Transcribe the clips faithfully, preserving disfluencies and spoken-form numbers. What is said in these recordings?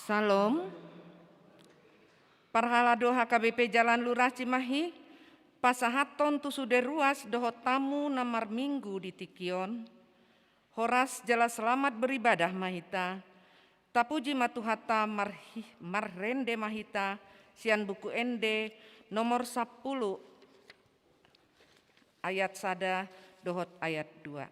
Syalom. Parhalado H K B P Jalan Lurah Cimahi, pasahathon tu sude ruas dohot tamu na marminggu di tingki on. Horas jala selamat beribadah ma hita. Tapuji ma Tuhanta, marhi-, marende ma hita sian Buku Ende nomor sampulu, ayat sada dohot ayat dua.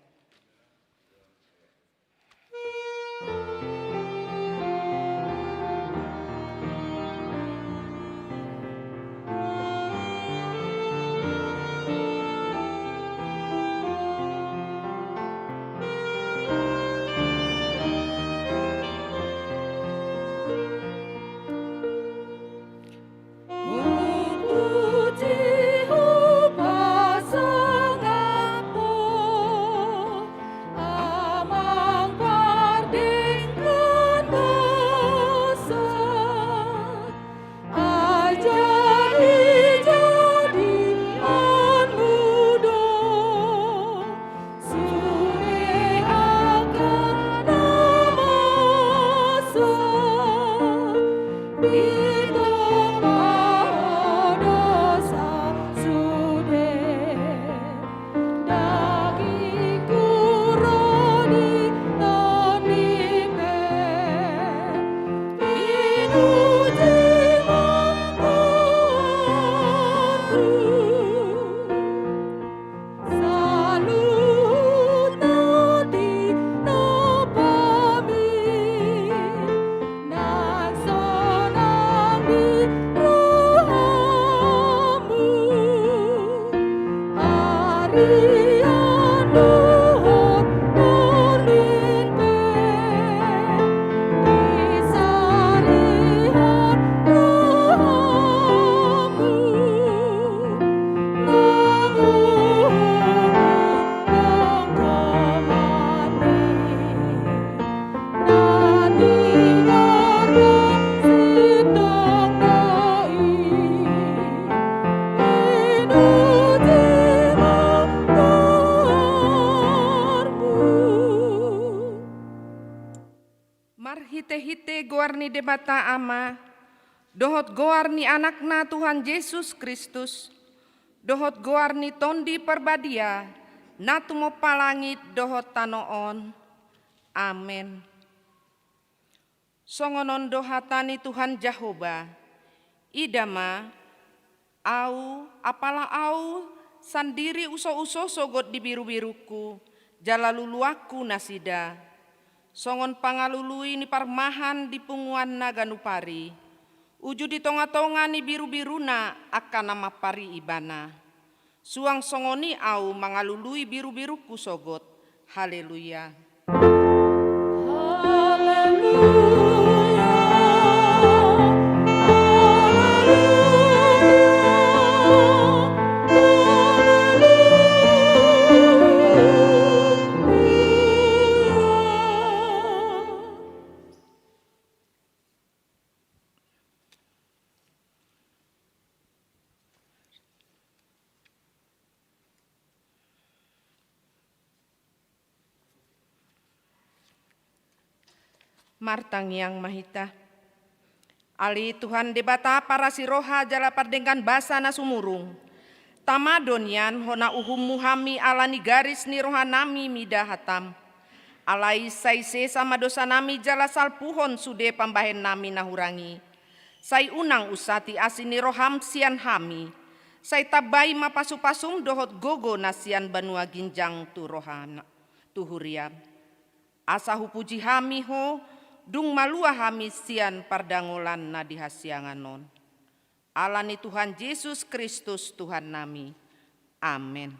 Saluhutna di nompami, nang sonang di rohamu, arian dohot uli pe, disarihon rohamu. Marhitehite goar ni Debata Ama, dohot goar ni Anakna Tuhan Jesus Kristus, dohot goar ni Tondi Parbadia, na tumompa langit dohot tano on. Amen. Songon on do hata ni Tuhan Jahowa: Ida ma, Ahu, apala Ahu sandiri usouso sogot di birubirungku, jala luluanku nasida. Songon pangalului ni parmahan di punguanna ganup ari, uju di tongatonga ni birubiruna angka na mampari ibana. Suang songon i Ahu mangalului birubirungku sogot. Haleluya. Haleluya. Martangiang ma hita. Ale Tuhan Debata parasi roha jala pardenggan basa na sumurung, tama do nian hona uhummu hami ala ni garis ni rohanami mida hatam. Alai sai sesa ma dosanami jala salpuhon sude pambahenonnami na hurang i. Sai unang unsati asi ni roham sian hami. Sai tambai ma pasupasum dohot gogo na sian banua ginjang tu rohana, tu huriam. Asa hupuji hami Ho, dung malua hami sian pardangolan na di hasiangan on. Ala ni Tuhan Jesus Kristus Tuhannami. Amen.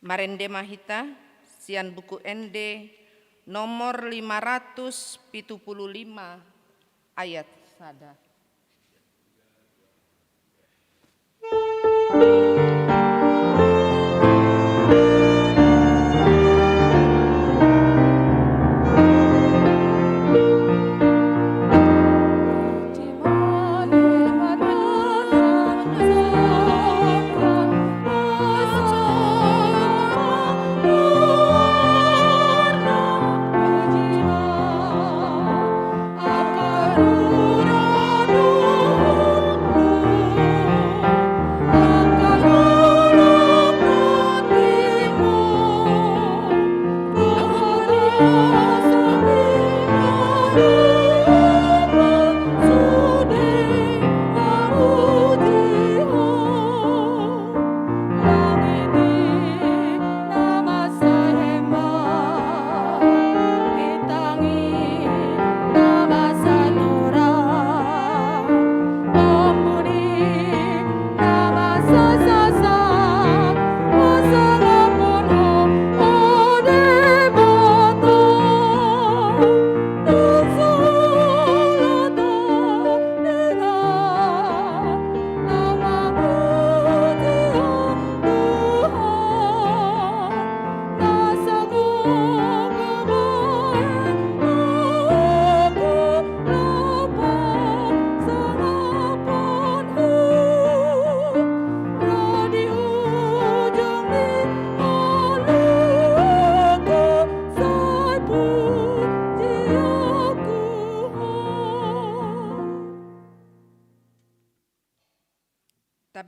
Marende ma hita sian Buku Ende nomor lima ratus pitu pulu lima, ayat sada.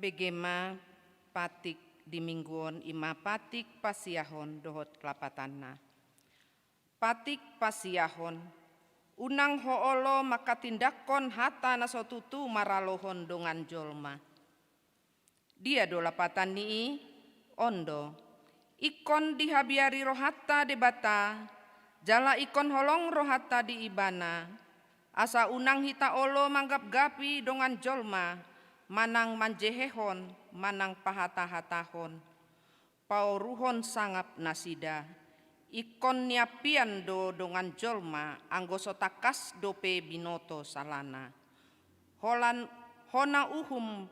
Bege ma patik di minggu on, i ma patik pasiahon dohot lapatanna. Patik pasiahon. Unang ho olo manghatindanghon hata na so tutu maralohon dongan jolma. Dia do lapatan ni i? On do: Ingkon dihabiari rohanta Debata, jala ingkon holong rohanta di Ibana, asa unang hita olo manggapgapi dongan jolma, manang manjehehon, manang pahatahatahon, paoruhon sangap nasida. Ingkon niampian do dongan jolma, anggo so tangkas dope binoto salana. Holan hona uhum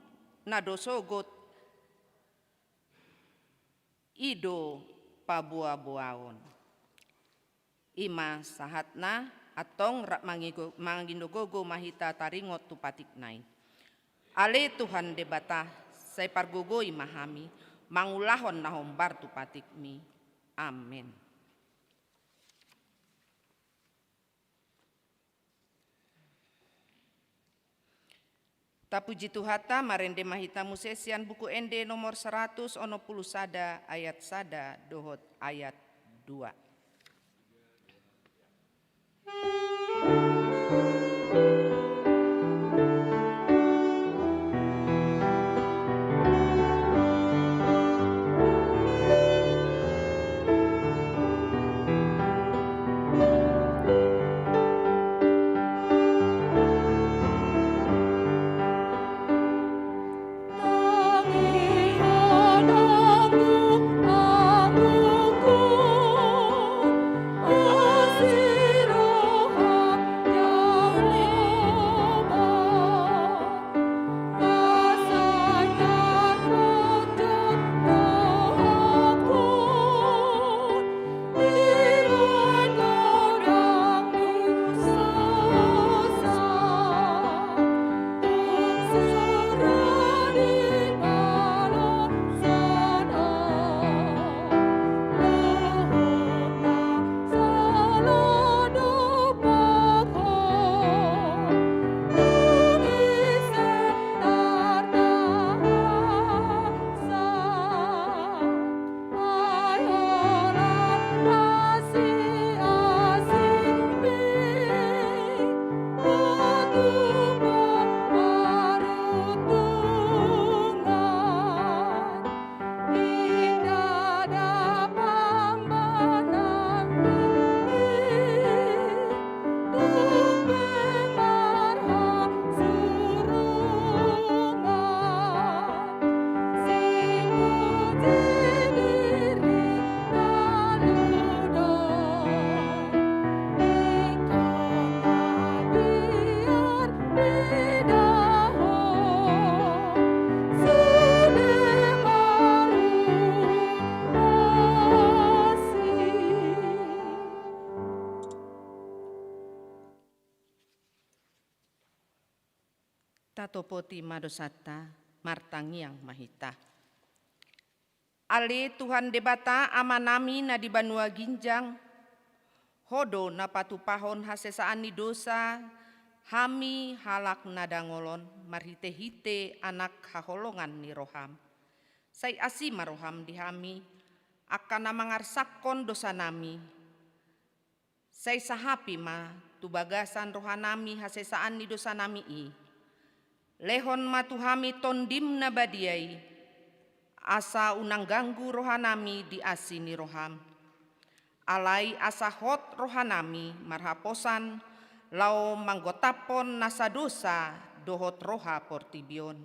na do sogot, i do paboaboaon. I ma sahatna, antong rap mangigo-, mangindo gogo ma hita taringot tu patikna i. Ale Tuhan Debata, sai pargogoi ma hami mangulahon na hombar tu patikmi. Amen. Tapuji Tuhanta, marende ma hita muse sian Buku Ende nomor saratus onom pulu sada, ayat sada dohot ayat dua. Tatopoti ma dosanta, martangiang ma hita. Ale Tuhan Debata, Amanami na di banua ginjang, Ho do na patupahon hasesaan ni dosa hami halak na dangol on marhitehite Anak haholongan ni roham. Sai asi ma roham di hami, angka na mangarsakhon dosanami. Sai sahapi ma tu bagasan rohanami hasesaan ni dosanami i. Lehon ma tu hami Tondim na badia i, asa unang ganggu rohanami di asi ni roham. Alai asa hot rohanami marhaposan laho manggotaphon nasa dosa dohot roha portibi on.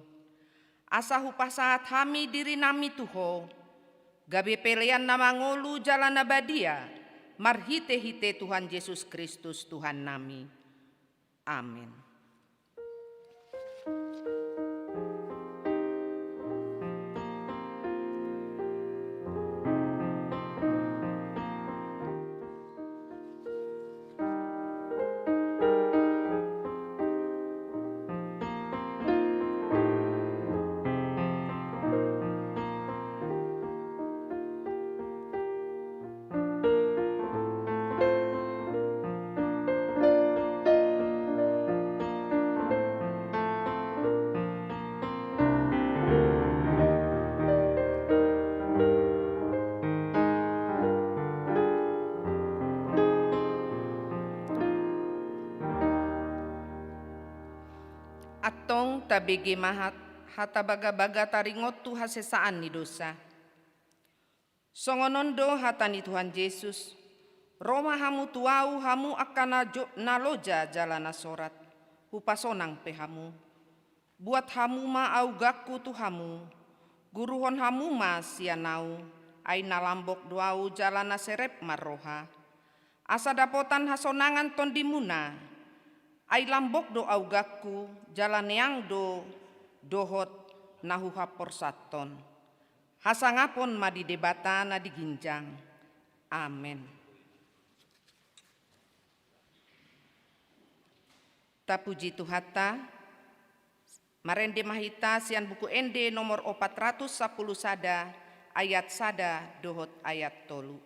Asa hupasahat hami dirinami tu Ho, gabe pelean na mangolu jala na badia, marhitehite Tuhan Jesus Kristus Tuhannami. Amen. Tabege ma hat-, hata bagabaga taringot tu hasesaan ni dosa. Songon on do hata ni Tuhan Jesus: Ro ma hamu tu Ahu, hamu angka na jo-, na loja jala na sorat, Hupasonang pe hamu. Buat hamu ma augangku tu hamu, guruhon hamu ma sian Ahu, ai na lambok do Ahu jala na serep marroha. Asa dapotan hasonangan tondimuna, ai lambok do augangku, jala neang do dohot na huhaporsathon. Hasangapon ma di Debata na di ginjang. Amen. Tapuji Tuhanta. Marende ma hita sian Buku Ende nomor opat ratus sampulu sada, ayat sada dohot ayat tolu.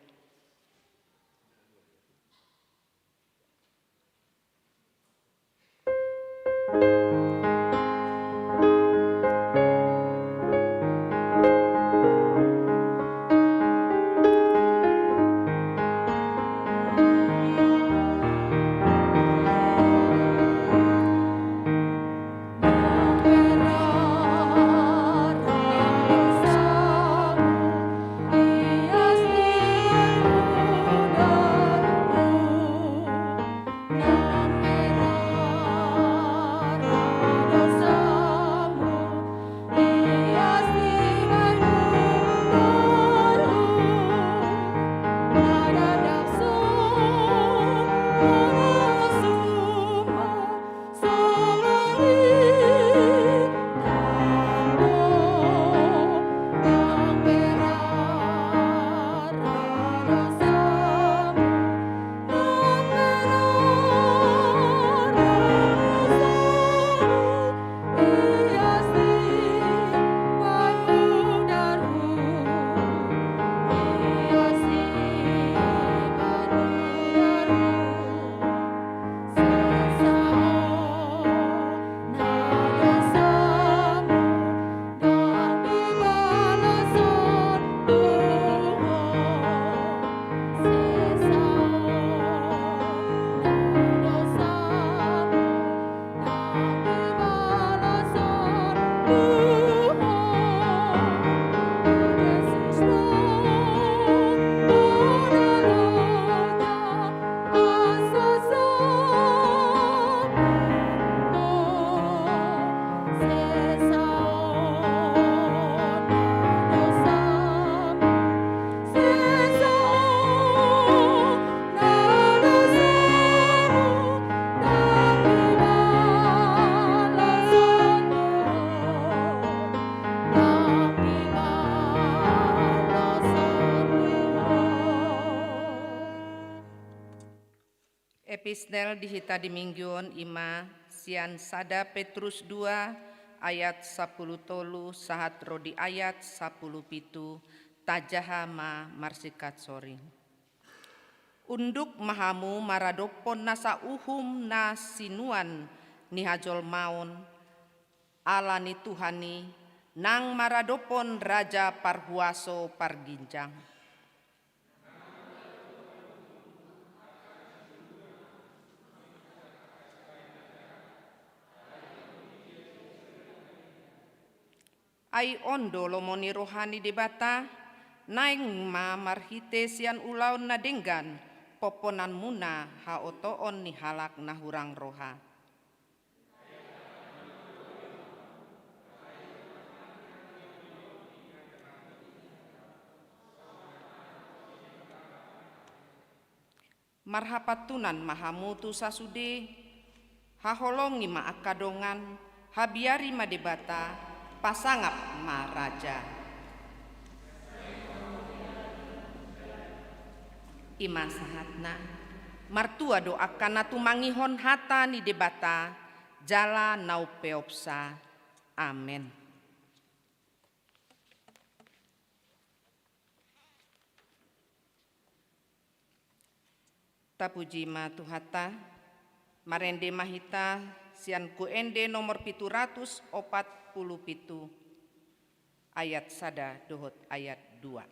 Epistel di hita di Minggu on i ma sian sada Petrus dua ayat sampulu tolu sahat ro di ayat sampulu pitu. Tajaha ma marsingkat soring. Unduk ma hamu maradophon nasa uhum na sinuan ni hajolmaon, ala ni Tuhan i, nang maradophon Raja Parhuaso Parginjang. Ai on do lomo ni roha ni Debata, naeng ma marhite sian ulaon na denggan, pomponanmuna haotoon ni halak na hurang roha. Marhapantunan ma hamu tu sasude, haholongi ma angka dongan, habiari ma Debata, pasangap ma raja. I ma sahatna, martua do angka na tumangihon hata ni Debata, jala na umpeopsa. Amen. Tapuji ma Tuhanta, marende ma hita sian Buku Ende nomor pitu ratus opat pulu pitu, ayat sada dohot ayat dua.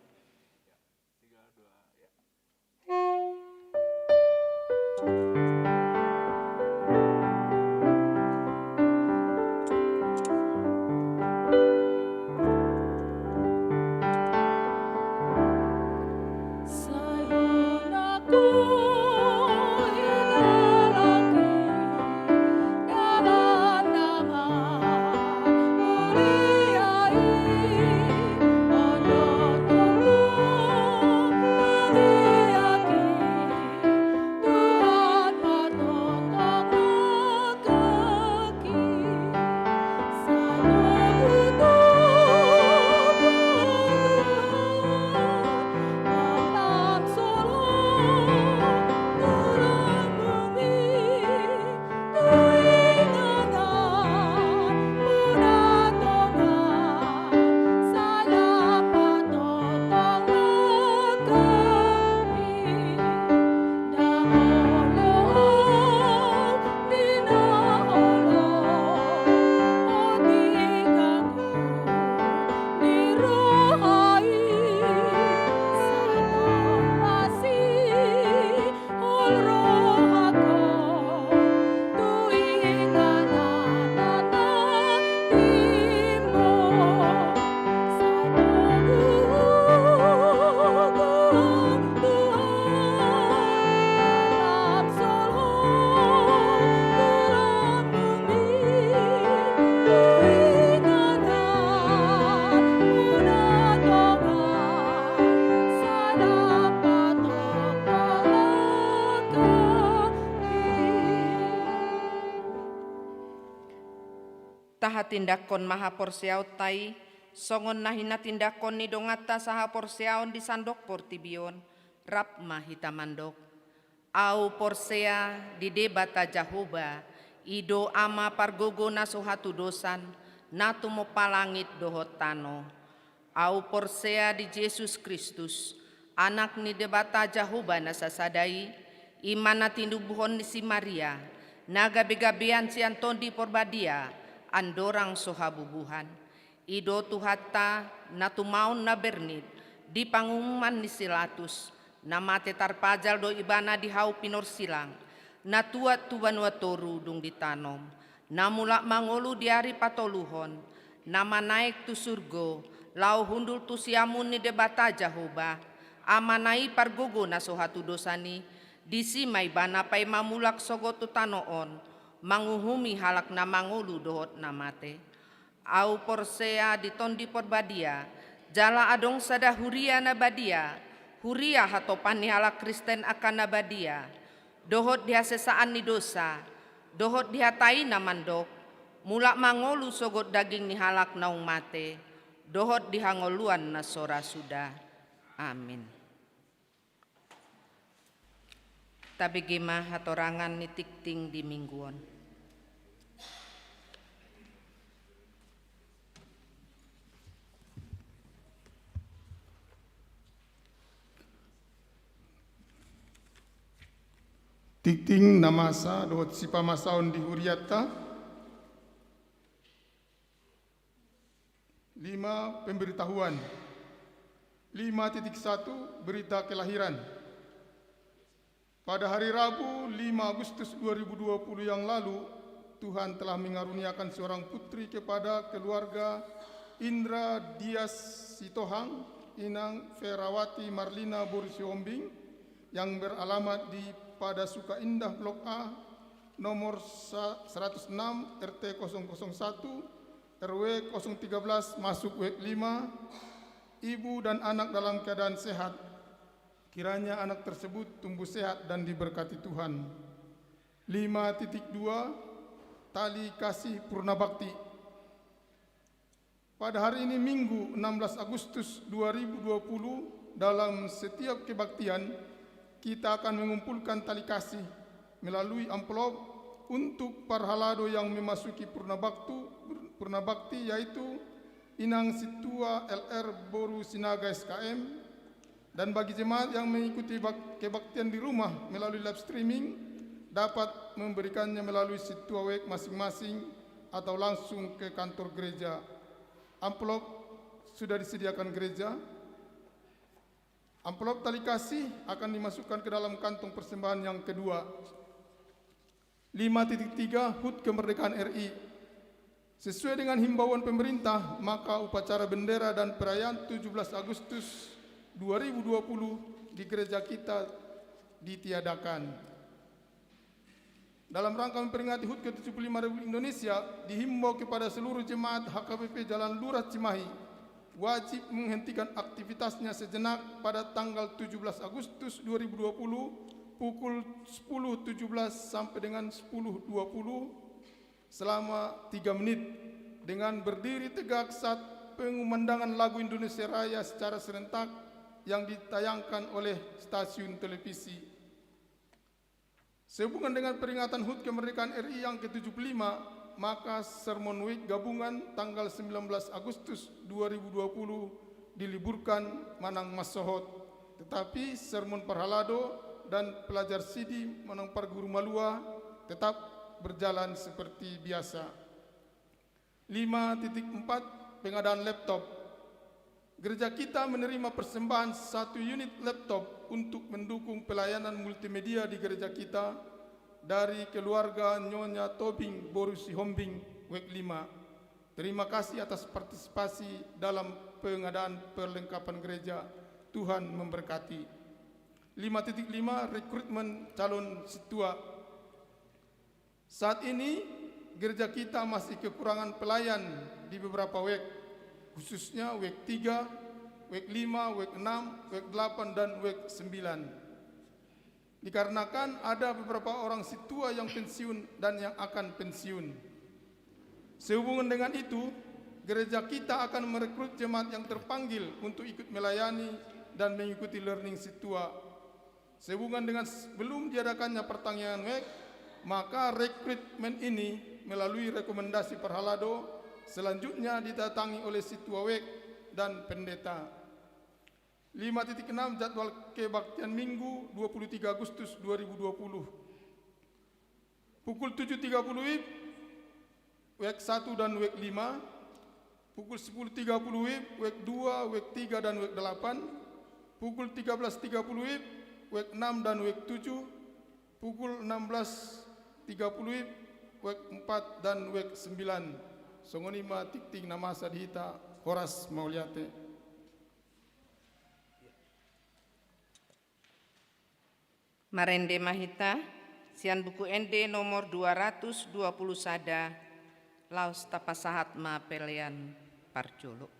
Tindanghon ma haporseaonta i, songon na hinatindangkon ni donganta sahaporseaon di sandok portibi on, rap ma hita mandok. Ahu porsea di Debata Jahowa, i do Ama pargogo na so hatudosan, na tumompa langit dohot tano. Ahu porsea di Jesus Kristus, Anak ni Debata Jahowa na sasada i, i ma na tinubuhon ni si Maria, na gabegabean sian Tondi Porbadia, andorang so habubuhan. I do Tuhanta, na tumaon na bernit, di panguhuman ni si Latus, na mate tarpajal do ibana di hau pinorsilang, na tuat tu banua toru dung ditanom, na mulak mangolu di ari patoluhon, na manaek tu surgo, laho hundul tu siamun ni Debata Jahowa, Amana i pargogo na so hatudosan i, disi ma ibana paima mulak sogot tu tano on, manguhumi halak na mangolu dohot na mate. Ahu porsea di Tondi Porbadia, jala adong sada huria na badia, huria hatopan ni halak Kristen angka na badia, dohot di hasesaan ni dosa, dohot di hata i na mandok, mulak mangolu sogot daging ni halak naung mate, dohot di hangoluan na so ra suda. Amin. Tabege ma hatorangan ni tingting di minggu on. Tingting na masa dohot sipamasaon di hurianta. Lima, pemberitahuan. Lima titik satu, berita kelahiran. Pada hari Rabu, lima Agustus dua ribu dua puluh yang lalu, Tuhan telah mengaruniakan seorang putri kepada keluarga Indra Dias Sitohang, Inang Ferawati Marlina boru Sihombing, yang beralamat di Padasuka Indah Blok A, nomor sa-, seratus enam, R T kosong kosong satu, R W kosong tiga belas, masuk W lima, ibu dan anak dalam keadaan sehat. Kiranya anak tersebut tumbuh sehat dan diberkati Tuhan. Lima titik dua, tali kasih purna bakti. Pada hari ini, Minggu, enam belas Agustus dua ribu dua puluh, dalam setiap kebaktian, kita akan mengumpulkan tali kasih melalui amplop untuk parhalado yang memasuki purna baktu, purna bakti, yaitu Inang Sintua L R boru Sinaga S K M, dan bagi jemaat yang mengikuti bak-, kebaktian di rumah melalui live streaming, dapat memberikannya melalui sintua web masing-masing atau langsung ke kantor gereja. Amplop sudah disediakan gereja. Amplop tali kasih akan dimasukkan ke dalam kantong persembahan yang kedua. Lima titik tiga, HUT kemerdekaan R I. Sesuai dengan himbauan pemerintah, maka upacara bendera dan perayaan tujuh belas Agustus dua ribu dua puluh di gereja kita ditiadakan. Dalam rangka memperingati HUT ke tujuh puluh lima Republik Indonesia, dihimbau kepada seluruh jemaat H K B P Jalan Lurah Cimahi wajib menghentikan aktivitasnya sejenak pada tanggal tujuh belas Agustus dua ribu dua puluh pukul sepuluh tujuh belas sampai dengan sepuluh dua puluh selama tiga menit dengan berdiri tegak saat pengumandangan lagu Indonesia Raya secara serentak yang ditayangkan oleh stasiun televisi. Sehubungan dengan peringatan HUT kemerdekaan R I yang ke tujuh puluh lima, maka Sermon Week gabungan tanggal sembilan belas Agustus dua ribu dua puluh diliburkan manang mansohot, tetapi sermon parhalado dan pelajar sidi manang parguru malua tetap berjalan seperti biasa. Lima titik empat, pengadaan laptop. Gereja kita menerima persembahan satu unit laptop untuk mendukung pelayanan multimedia di gereja kita dari keluarga Nyonya Tobing boru Sihombing, Wek lima. Terima kasih atas partisipasi dalam pengadaan perlengkapan gereja. Tuhan memberkati. Lima titik lima, rekrutmen calon sintua. Saat ini, gereja kita masih kekurangan pelayan di beberapa wek, khususnya wek tiga, wek lima, wek enam, wek delapan, dan wek sembilan. Dikarenakan ada beberapa orang sintua yang pensiun dan yang akan pensiun. Sehubungan dengan itu, gereja kita akan merekrut jemaat yang terpanggil untuk ikut melayani dan mengikuti learning sintua. Sehubungan dengan sebelum diadakannya pertanyaan wijk, maka rekrutmen ini melalui rekomendasi parhalado, selanjutnya didatangi oleh sintua wijk dan pendeta. Lima titik enam, jadwal kebaktian Minggu, dua puluh tiga Agustus dua ribu dua puluh. Pukul tujuh tiga puluh wib, wijk satu dan wijk lima. Pukul sepuluh tiga puluh wib, wijk dua, wijk tiga, dan wijk delapan. Pukul tiga belas tiga puluh wib, wijk enam dan wijk tujuh. Pukul enam belas tiga puluh wib, wijk empat dan wijk sembilan. Songon i ma tingting na masa di hita. Horas, mauliate. Marende ma hita sian Buku Ende nomor dua ratus dua puluh sada, laos tapasahat ma pelean parjolo.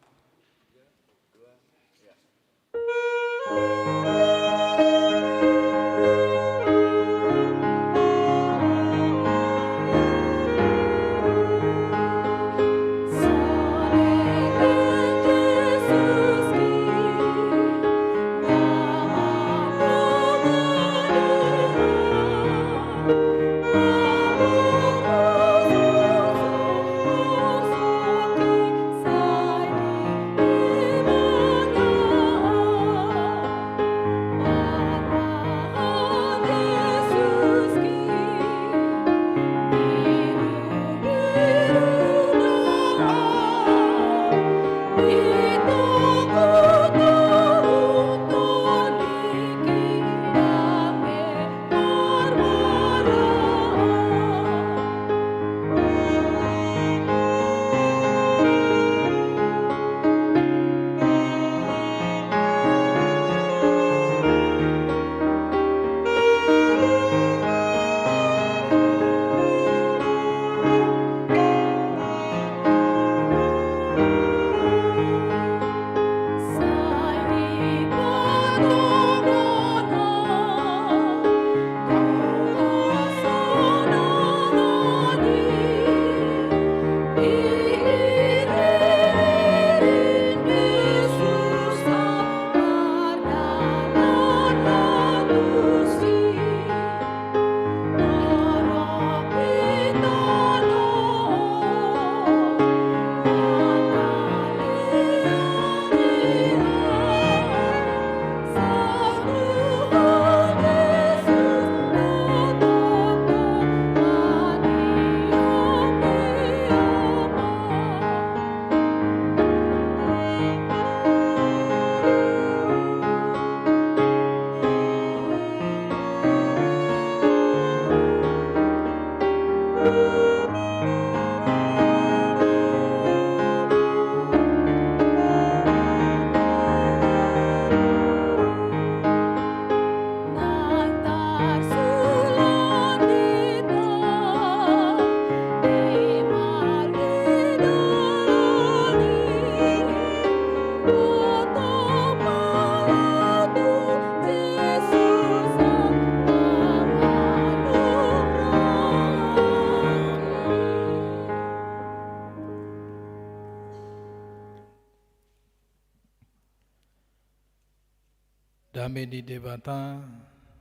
Dame ni Debata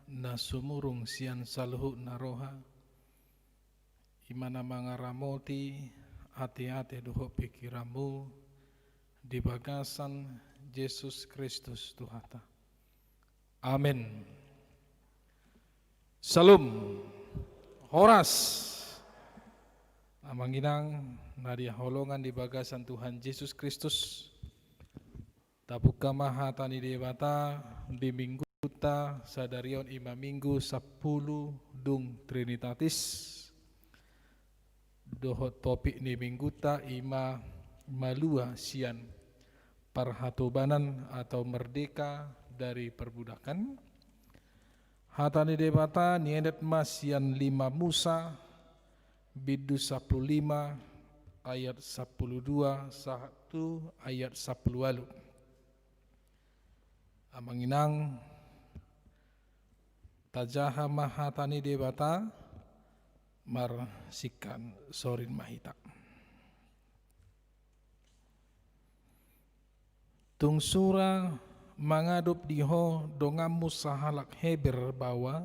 na sumurung sian saluhutna roha, i ma na mangaramoti ateate dohot pingkiranmu di bagasan Jesus Kristus Tuhanta. Amen. Syalom. Horas. Amang inang na hinaholongan di bagasan Tuhan Jesus Kristus. Tabuka ma hata ni Debata di mingguta sadari on, i ma minggu sampulu dung Trinitatis. Dohot topik ni mingguta i ma malua sian parhatobanan atau merdeka dari perbudakan. Hata ni Debata niendet ma sian lima Musa, bindu sampulu lima, ayat sampulu dua sahat tu ayat sampulu ualu. Amang inang, tajaha ma hata ni Debata, marsingkat sorin ma hita. Tung sura mangadop di ho donganmu sahalak Heber baoa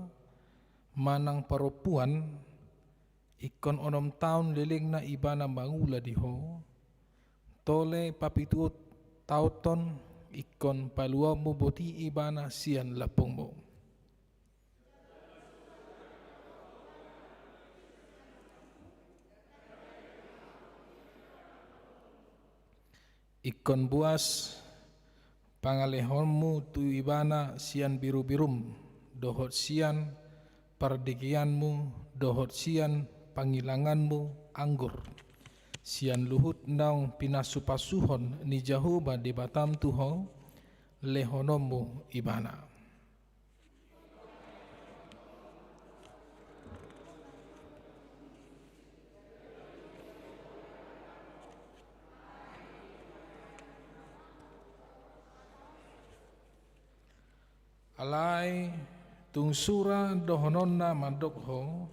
manang parompuan, ingkon onom taon lelengna ibana mangula di ho, tole papituhon taonhon ingkon paluaonmu boti ibana sian lambungmu. Ingkon buas pangalehonmu tu ibana sian birubirum, dohot sian pardigeanmu, dohot sian pangilanganmu anggur. Sian luhut naung pinasupasuhon ni Jahowa Debatam tu ho, lehononmu ibana. Alai tung sura dohononna mandok ho,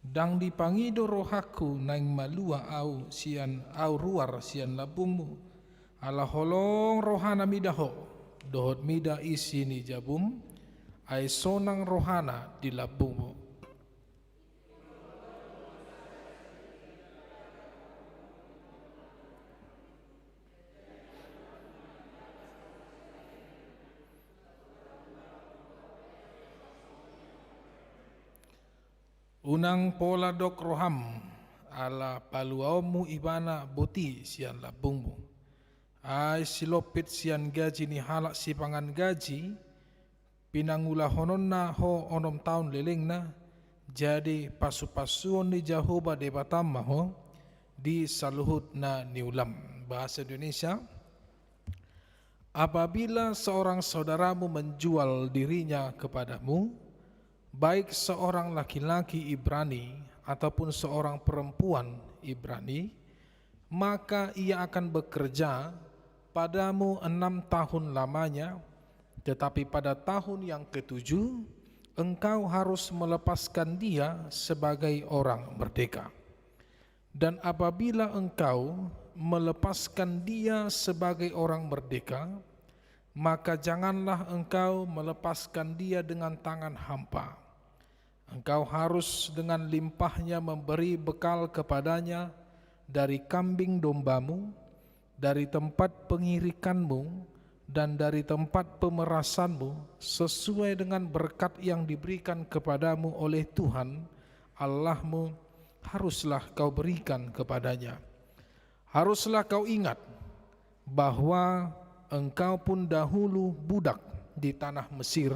ndang dipangido rohangku naeng malua ahu sian, ahu ruar sian lambungmu. Ala holong rohana mida ho, dohot mida isi ni jabum, ai sonang rohana di lambungmu. Unang pola dok roham, ala paluaonmu ibana boti sian lambungmu. Ai silompit sian gaji ni halak sipangan gaji, pinangulahononna ho onom taon lelengna, jadi pasupasuon ni Jahowa Debatam ma ho di saluhut na niulam. Bahasa Indonesia, apabila seorang saudaramu menjual dirinya kepadamu, baik seorang laki-laki Ibrani ataupun seorang perempuan Ibrani, maka ia akan bekerja padamu enam tahun lamanya, tetapi pada tahun yang ketujuh engkau harus melepaskan dia sebagai orang merdeka. Dan apabila engkau melepaskan dia sebagai orang merdeka, maka janganlah engkau melepaskan dia dengan tangan hampa. Engkau harus dengan limpahnya memberi bekal kepadanya dari kambing dombamu, dari tempat pengirikanmu, dan dari tempat pemerasanmu, sesuai dengan berkat yang diberikan kepadamu oleh Tuhan Allahmu, haruslah kau berikan kepadanya. Haruslah kau ingat bahwa engkau pun dahulu budak di tanah Mesir,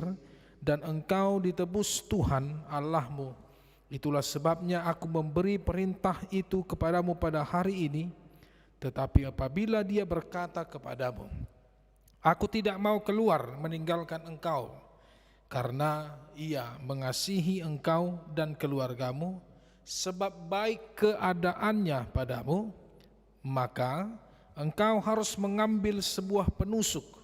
dan engkau ditebus Tuhan Allahmu. Itulah sebabnya aku memberi perintah itu kepadamu pada hari ini. Tetapi apabila dia berkata kepadamu, "Aku tidak mau keluar meninggalkan engkau," karena ia mengasihi engkau dan keluargamu, sebab baik keadaannya padamu, maka engkau harus mengambil sebuah penusuk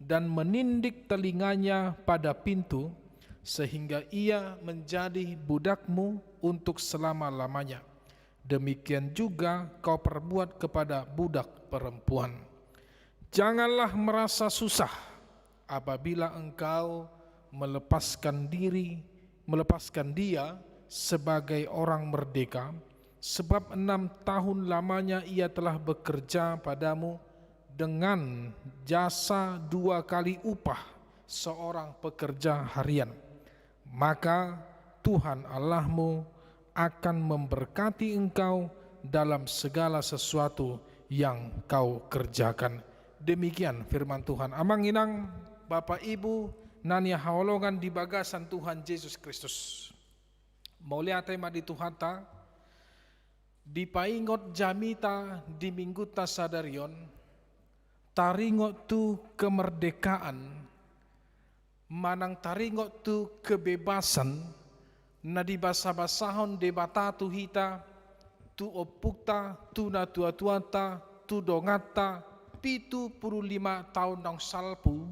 dan menindik telinganya pada pintu, sehingga ia menjadi budakmu untuk selama-lamanya. Demikian juga kau perbuat kepada budak perempuan. Janganlah merasa susah apabila engkau melepaskan diri, melepaskan dia sebagai orang merdeka, sebab enam tahun lamanya ia telah bekerja padamu dengan jasa dua kali upah seorang pekerja harian. Maka Tuhan Allahmu akan memberkati engkau dalam segala sesuatu yang kau kerjakan. Demikian firman Tuhan. Amang inang, Bapak Ibu, na hinaholongan di bagasan Tuhan Jesus Kristus. Mauliate ma di Tuhanta, dipaingot jamita di minggunta sadari on, taringot tu kemerdekaan, manang taringot tu kebebasan, na dibasabasahon Debata tu hita, tu ompunta, tu natuatuanta, tu donganta, pitu pulu lima taon naung salpu,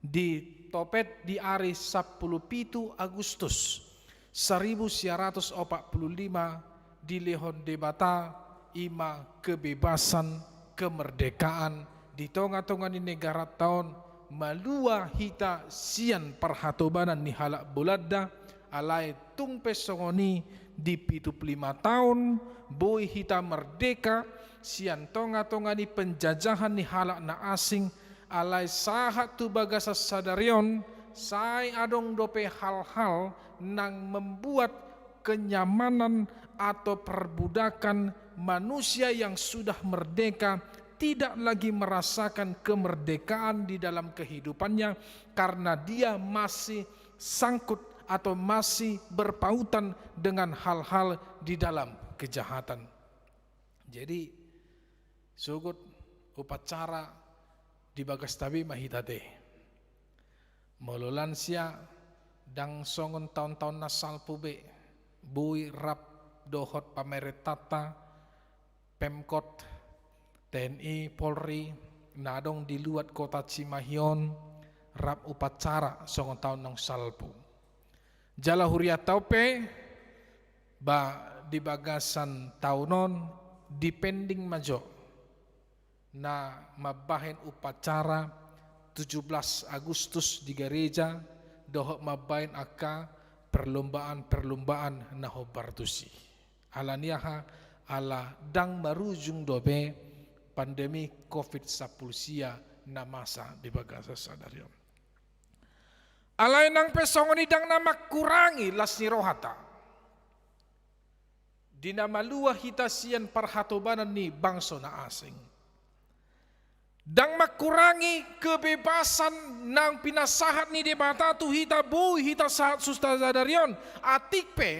ditopet di ari sampulu pitu Agustus saribu sia ratus opat pulu lima, dilehon Debata i ma kebebasan, kemerdekaan di tonga-tonga ni negaranta on, malua hita sian parhatobanan ni halak Bolanda, alai tung pe songon i di pitu pulu lima taon, boi hita merdeka sian tonga-tonga ni penjajahan ni halak na asing, alai sahat tu bagasan sadari on, sai adong dope hal-hal nang membuat kenyamanan atau perbudakan manusia yang sudah merdeka tidak lagi merasakan kemerdekaan di dalam kehidupannya karena dia masih sangkut atau masih berpautan dengan hal-hal di dalam kejahatan. Jadi, sogot upacara di bagasta be ma hita te. Molo lansia, ndang songon taon-taon na salpu be, boi rap dohot pamarentanta, Pemkot, T N I, Polri, na adong di luat kota Cimahi on, rap upacara songon taon naung salpu. Jala hurianta on pe, ba di bagasan taon on, depending ma jo na mambahen upacara tujuh belas Agustus di gareja, dohot mambahen angka perlombaan-perlombaan na hombar tusi. Ala ni aha, ala ndang marujung dope pandemi covid sampulu sia na masa di bagasan sadari on. Alai nang pe songon i ndang na mangkurangi las ni rohanta di na malua hita sian parhatobanan ni bangso na asing. Ndang mangkurangi kebebasan nang pinasahat ni Debata tu hita, boi hita sahat tu sadari on, atik pe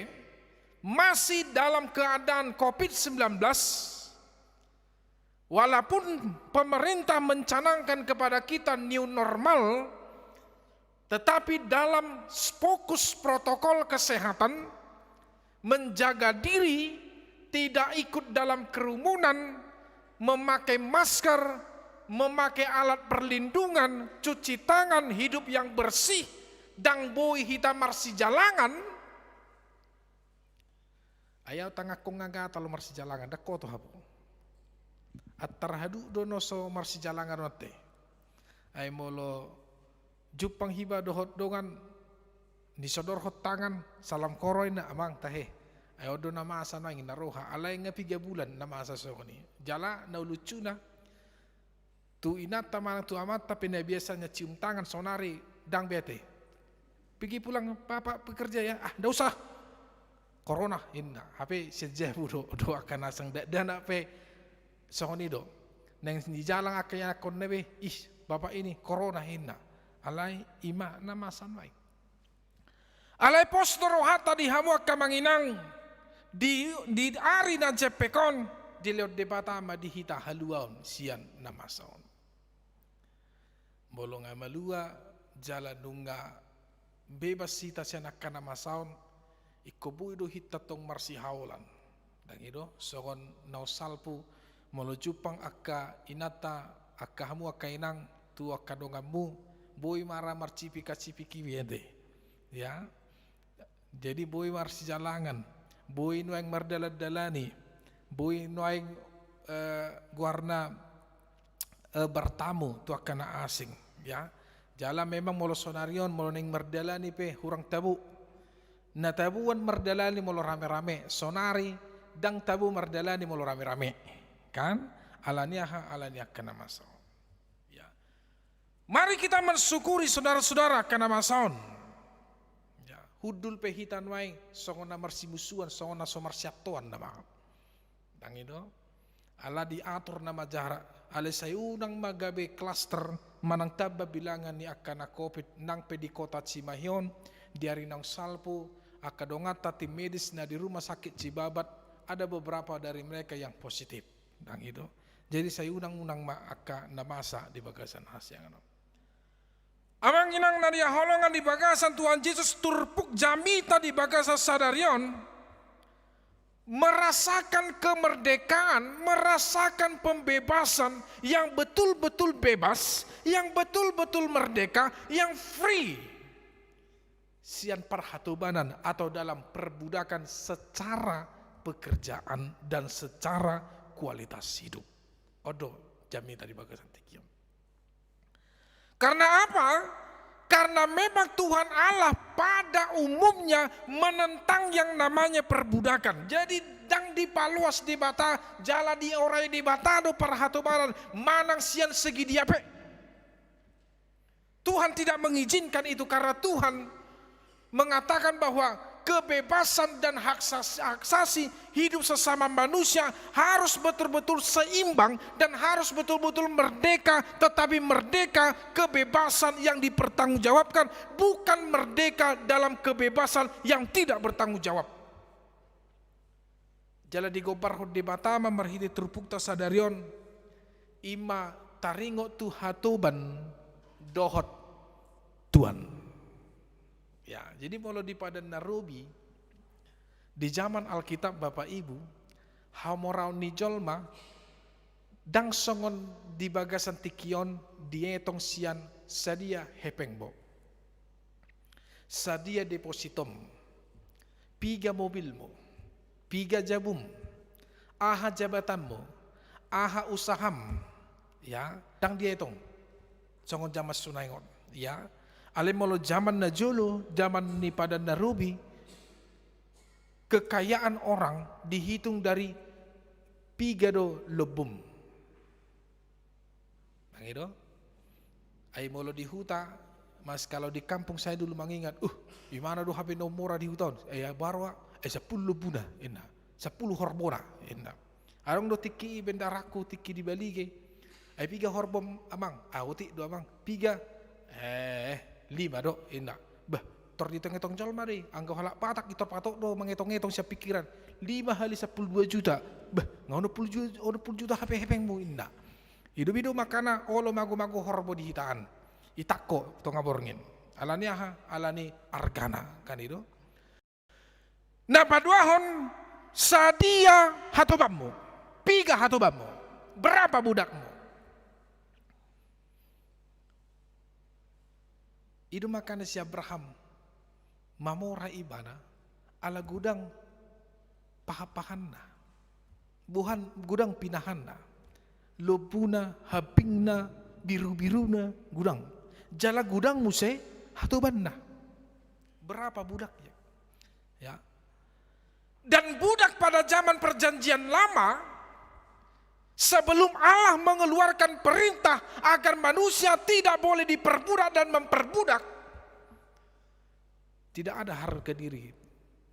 masih dalam keadaan covid sembilan belas, walaupun pemerintah mencanangkan kepada kita new normal, tetapi dalam fokus protokol kesehatan, menjaga diri, tidak ikut dalam kerumunan, memakai masker, memakai alat perlindungan, cuci tangan, hidup yang bersih, ndang boi hita marsijalangan. Ai au tanganku nga gatal marsijalangan, ndang hotu hamu. Antar haduan do na so marsijalangan on ate. Ai molo jumpang hiba dohot dongan, disodorhon tangan, salam koro inna, amang tahe. Ai on do na masa nuaeng inna roha, alai nga piga bulan na masa songon i. Jala na uluncuna, tu inanta manang tu amanta pe na biasanya cium tangan, sonari ndang be ate. Pigi pulang bapak bekerja ya, ah ndak usah. Corona inna, hape sian jabu do, do angka na asing, dakdanak pe songon i do. Naeng dijalang angka ianakhonna be, ih bapak ini corona inna. Alai ima na masa nuaeng. Alai pos do rohanta di hamu angka amang inang, di, di ari na jempek on, dilehon Debata ma di hita haluaon sian na masa on. Molo nga malua jala nunga bebas hita sian angka na masa on, ingkon boi do hita tong marsihaolan. Ndang i do, songon naung salpu, molo jumpang angka inanta, angka hamu angka inang, tu angka donganmu, boi ma ra marcipika-cipiki be ate. Ya. Jadi boi marsijalangan, boi nuaeng mardalan-dalani, boi nuaeng, eh, goarna, eh, bertamu tu angka na asing, ya. Jala memang molo sonari on, molo naeng mardalani pe hurang tabu. Na tabuan mardalani molo rame-rame, sonari ndang tabu mardalani molo rame-rame. Kan? Ala ni aha, ala ni angka na masa on. Ya. Mari kita mensyukuri saudara-saudara angka na masa on. Ya, hundul pe hita nuaeng songon na marsimusuan, songon na so marsiantoan nama. Ndang i do. Ala diatur nama jara, alai sai unang ma gabe klaster manang tamba bilangan ni angka na covid nang pe di kota Cimahi on, di ari naung salpu, angka donganta tim medis na di rumah sakit Cibabat, ada beberapa dari mereka yang positif. Ndang i do. Jadi sai unang-unang ma angka na masa di bagasan hasiangan on. Amang inang na hinaholongan di bagasan Tuhan Jesus, turpuk jamita di bagasan sadari on, merasakan kemerdekaan, merasakan pembebasan yang betul-betul bebas, yang betul-betul merdeka, yang free. Sian parhatobanan atau dalam perbudakan secara pekerjaan dan secara kualitas hidup. On do jamita di bagasan tingki on. Karena apa? Karena memang Tuhan Allah pada umumnya menentang yang namanya perbudakan. Jadi, ndang dipaloas Debata, jala diorai Debata do parhatobanan manang sian segi dia pe. Tuhan tidak mengizinkan itu karena Tuhan mengatakan bahwa kebebasan dan hak sas-, hak asasi hidup sesama manusia harus betul-betul seimbang dan harus betul-betul merdeka, tetapi merdeka kebebasan yang dipertanggungjawabkan, bukan merdeka dalam kebebasan yang tidak bertanggung jawab. Jala digombarhon Debata ma marhite turpukta sadari on, i ma taringot tu hatoban dohot tuan. Ya, jadi molo di Padan Na Robi, di zaman Alkitab, Bapak Ibu, hamoraon ni jolma ndang songon di bagasan tingki on dietong sian sadia hepengmu, sadia depositom, piga mobilmu, piga jabum, aha jabatanmu, aha usaham, ya, ndang dietong songon zaman sonari on, ya. Alai molo zaman na jolo, zaman ni Padan Na Robi, kekayaan orang dihitung dari piga do lombum. Nang i do. Ai molo di huta, mas, kalau di kampung saya dulu mangingat, uh, di mana do hape na mora di huta on? Eh, ya, baru, ah, eh, sampulu lombuna, inna. Sampulu horbona, inna. Adong do tingki i bendarangku, tingki di Balige. Ai piga horbom, Amang? Ah, otik do, Amang. Piga? Eh, lima do, inna. Bah, tor dietong-etong jolma do i, anggo halak Batak i tor patok do mangetong-etong sian pikiran. Lima hali sampulu dua juta. Bah, nga onom pulu juta, onom pulu juta hape hepengmu, inna. I do, i do makana olo mago-mago horbo di hita an. Itangko tonga borngin. Alani aha? Alani argana, kan i do. Na paduahon, sadia hatobanmu? Piga hatobanmu? Berapa budakmu? I do makana si Abraham mamora ibana ala godang paha-pahanna, boha, godang pinahanna, lombuna, hambingna, biru-biruna, godang. Jala godang muse hatobanna. Berapa budaknya? Ya. Dan budak pada zaman Perjanjian Lama, sebelum Allah mengeluarkan perintah agar manusia tidak boleh diperbudak dan memperbudak, tidak ada harga diri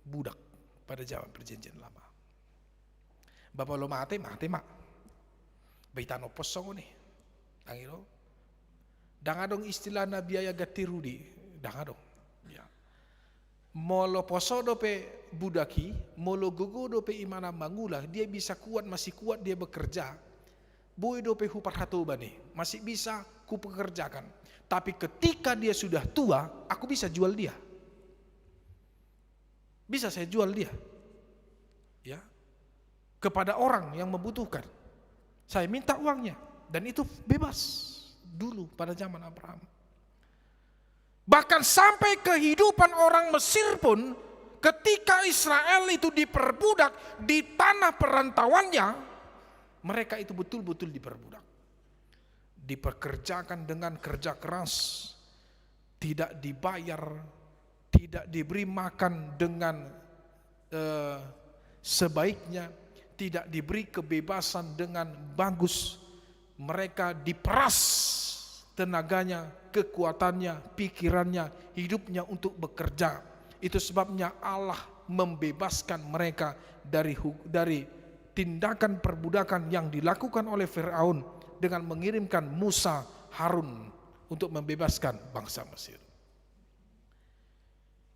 budak pada zaman Perjanjian Lama. Ba molo mate, mate ma. Ba hita on pos songon i. Nang i do. Ndang adong istilahna biaya ganti rugi. Ndang adong. Ya. Molo poso dope budak i, molo gogo dope imana mangula, dia bisa kuat, masih kuat dia bekerja. Boi dope huparhatoban i, masih bisa kupekerjakan. Tapi ketika dia sudah tua, aku bisa jual dia. Bisa saya jual dia. Ya. Kepada orang yang membutuhkan. Saya minta uangnya. Dan itu bebas dulu pada zaman Abraham. Bahkan sampai kehidupan orang Mesir pun, ketika Israel itu diperbudak di tanah perantauannya, mereka itu betul-betul diperbudak. Dipekerjakan dengan kerja keras, tidak dibayar, tidak diberi makan dengan, eh, sebaiknya, tidak diberi kebebasan dengan bagus. Mereka diperas tenaganya, kekuatannya, pikirannya, hidupnya untuk bekerja. Itu sebabnya Allah membebaskan mereka dari hu-, dari tindakan perbudakan yang dilakukan oleh Firaun dengan mengirimkan Musa, Harun untuk membebaskan bangsa Mesir.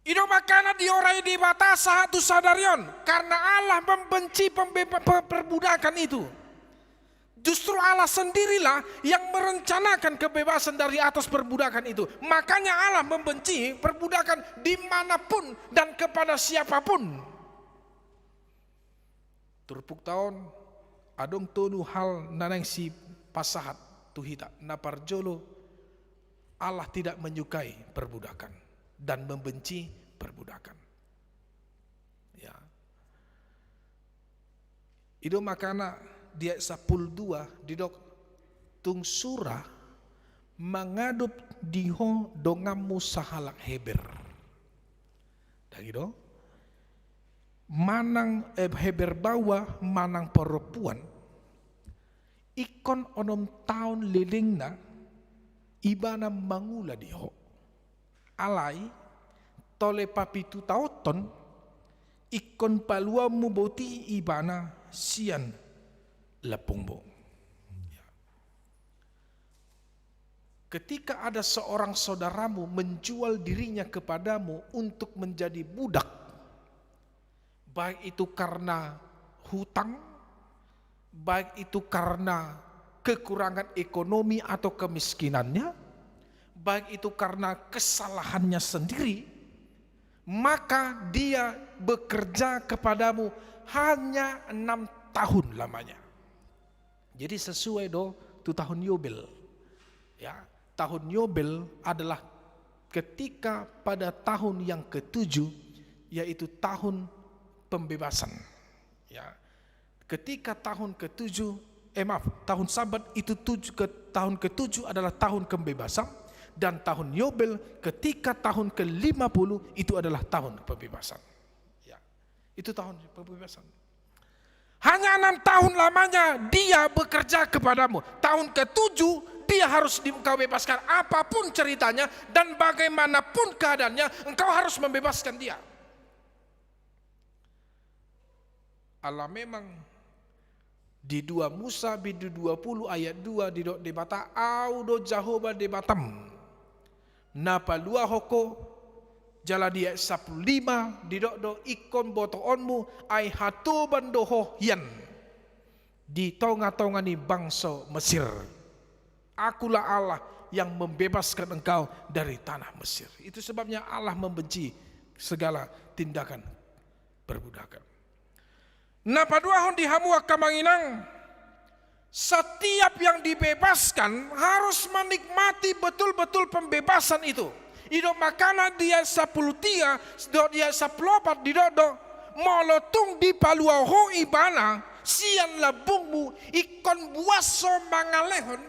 I do makana diorai Debata sahat tu sadari on, karena Allah membenci pembeba-, pe-, perbudakan itu. Justru Allah sendirilah yang merencanakan kebebasan dari atas perbudakan itu. Makanya Allah membenci perbudakan dimanapun dan kepada siapapun. Turpukta on, adong tolu hal na naeng sipasahat tu hita. Na parjolo, Allah tidak menyukai perbudakan dan membenci perbudakan. Ya. I do makana di ayat sampulu dua didok, tung sura mangadop di ho donganmu sahalak Heber. Dang i do? Manang, eh, Heber baoa manang parompuan, ingkon onom taon lelengna ibana mangula di ho. Alai, tole papitu taonhon, ingkon paluaonmu boti ibana sian lambungmu. Ya. Ketika ada seorang saudaramu menjual dirinya kepadamu untuk menjadi budak, baik itu karena hutang, baik itu karena kekurangan ekonomi atau kemiskinannya, baik itu karena kesalahannya sendiri, maka dia bekerja kepadamu hanya enam tahun lamanya. Jadi sesuai do tu tahun Yobel. Ya, tahun Yobel adalah ketika pada tahun yang ketujuh, yaitu tahun pembebasan. Ya, ketika tahun ketujuh, eh, maaf, tahun Sabat itu tujuh, ke, tahun ketujuh adalah tahun pembebasan, dan tahun Yobel ketika tahun kelima puluh itu adalah tahun pembebasan. Ya, itu tahun pembebasan. Hanya enam tahun lamanya dia bekerja kepadamu. Tahun ketujuh, dia harus di, engkau bebaskan. Apapun ceritanya dan bagaimanapun keadaannya, engkau harus membebaskan dia. Ala memang di dua Musa bindu dua puluh ayat dua didok Debata, Au do Jahowa Debatam, na paluahon ho. Jala di ayat sampulu lima didok do, Ingkon botoonmu, ai hatoban do ho hian di tonga-tonga ni bangso Mesir. Akulah Allah yang membebaskan engkau dari tanah Mesir. Itu sebabnya Allah membenci segala tindakan perbudakan. Na paduahon di hamu angka amang inang, setiap yang dibebaskan harus menikmati betul-betul pembebasan itu. I do makana di ayat sampulu tiga, dohot di ayat sampulu opat didok do, molo tung dipalua ho ibana sian lambungmu, ingkon buas ho mangalehon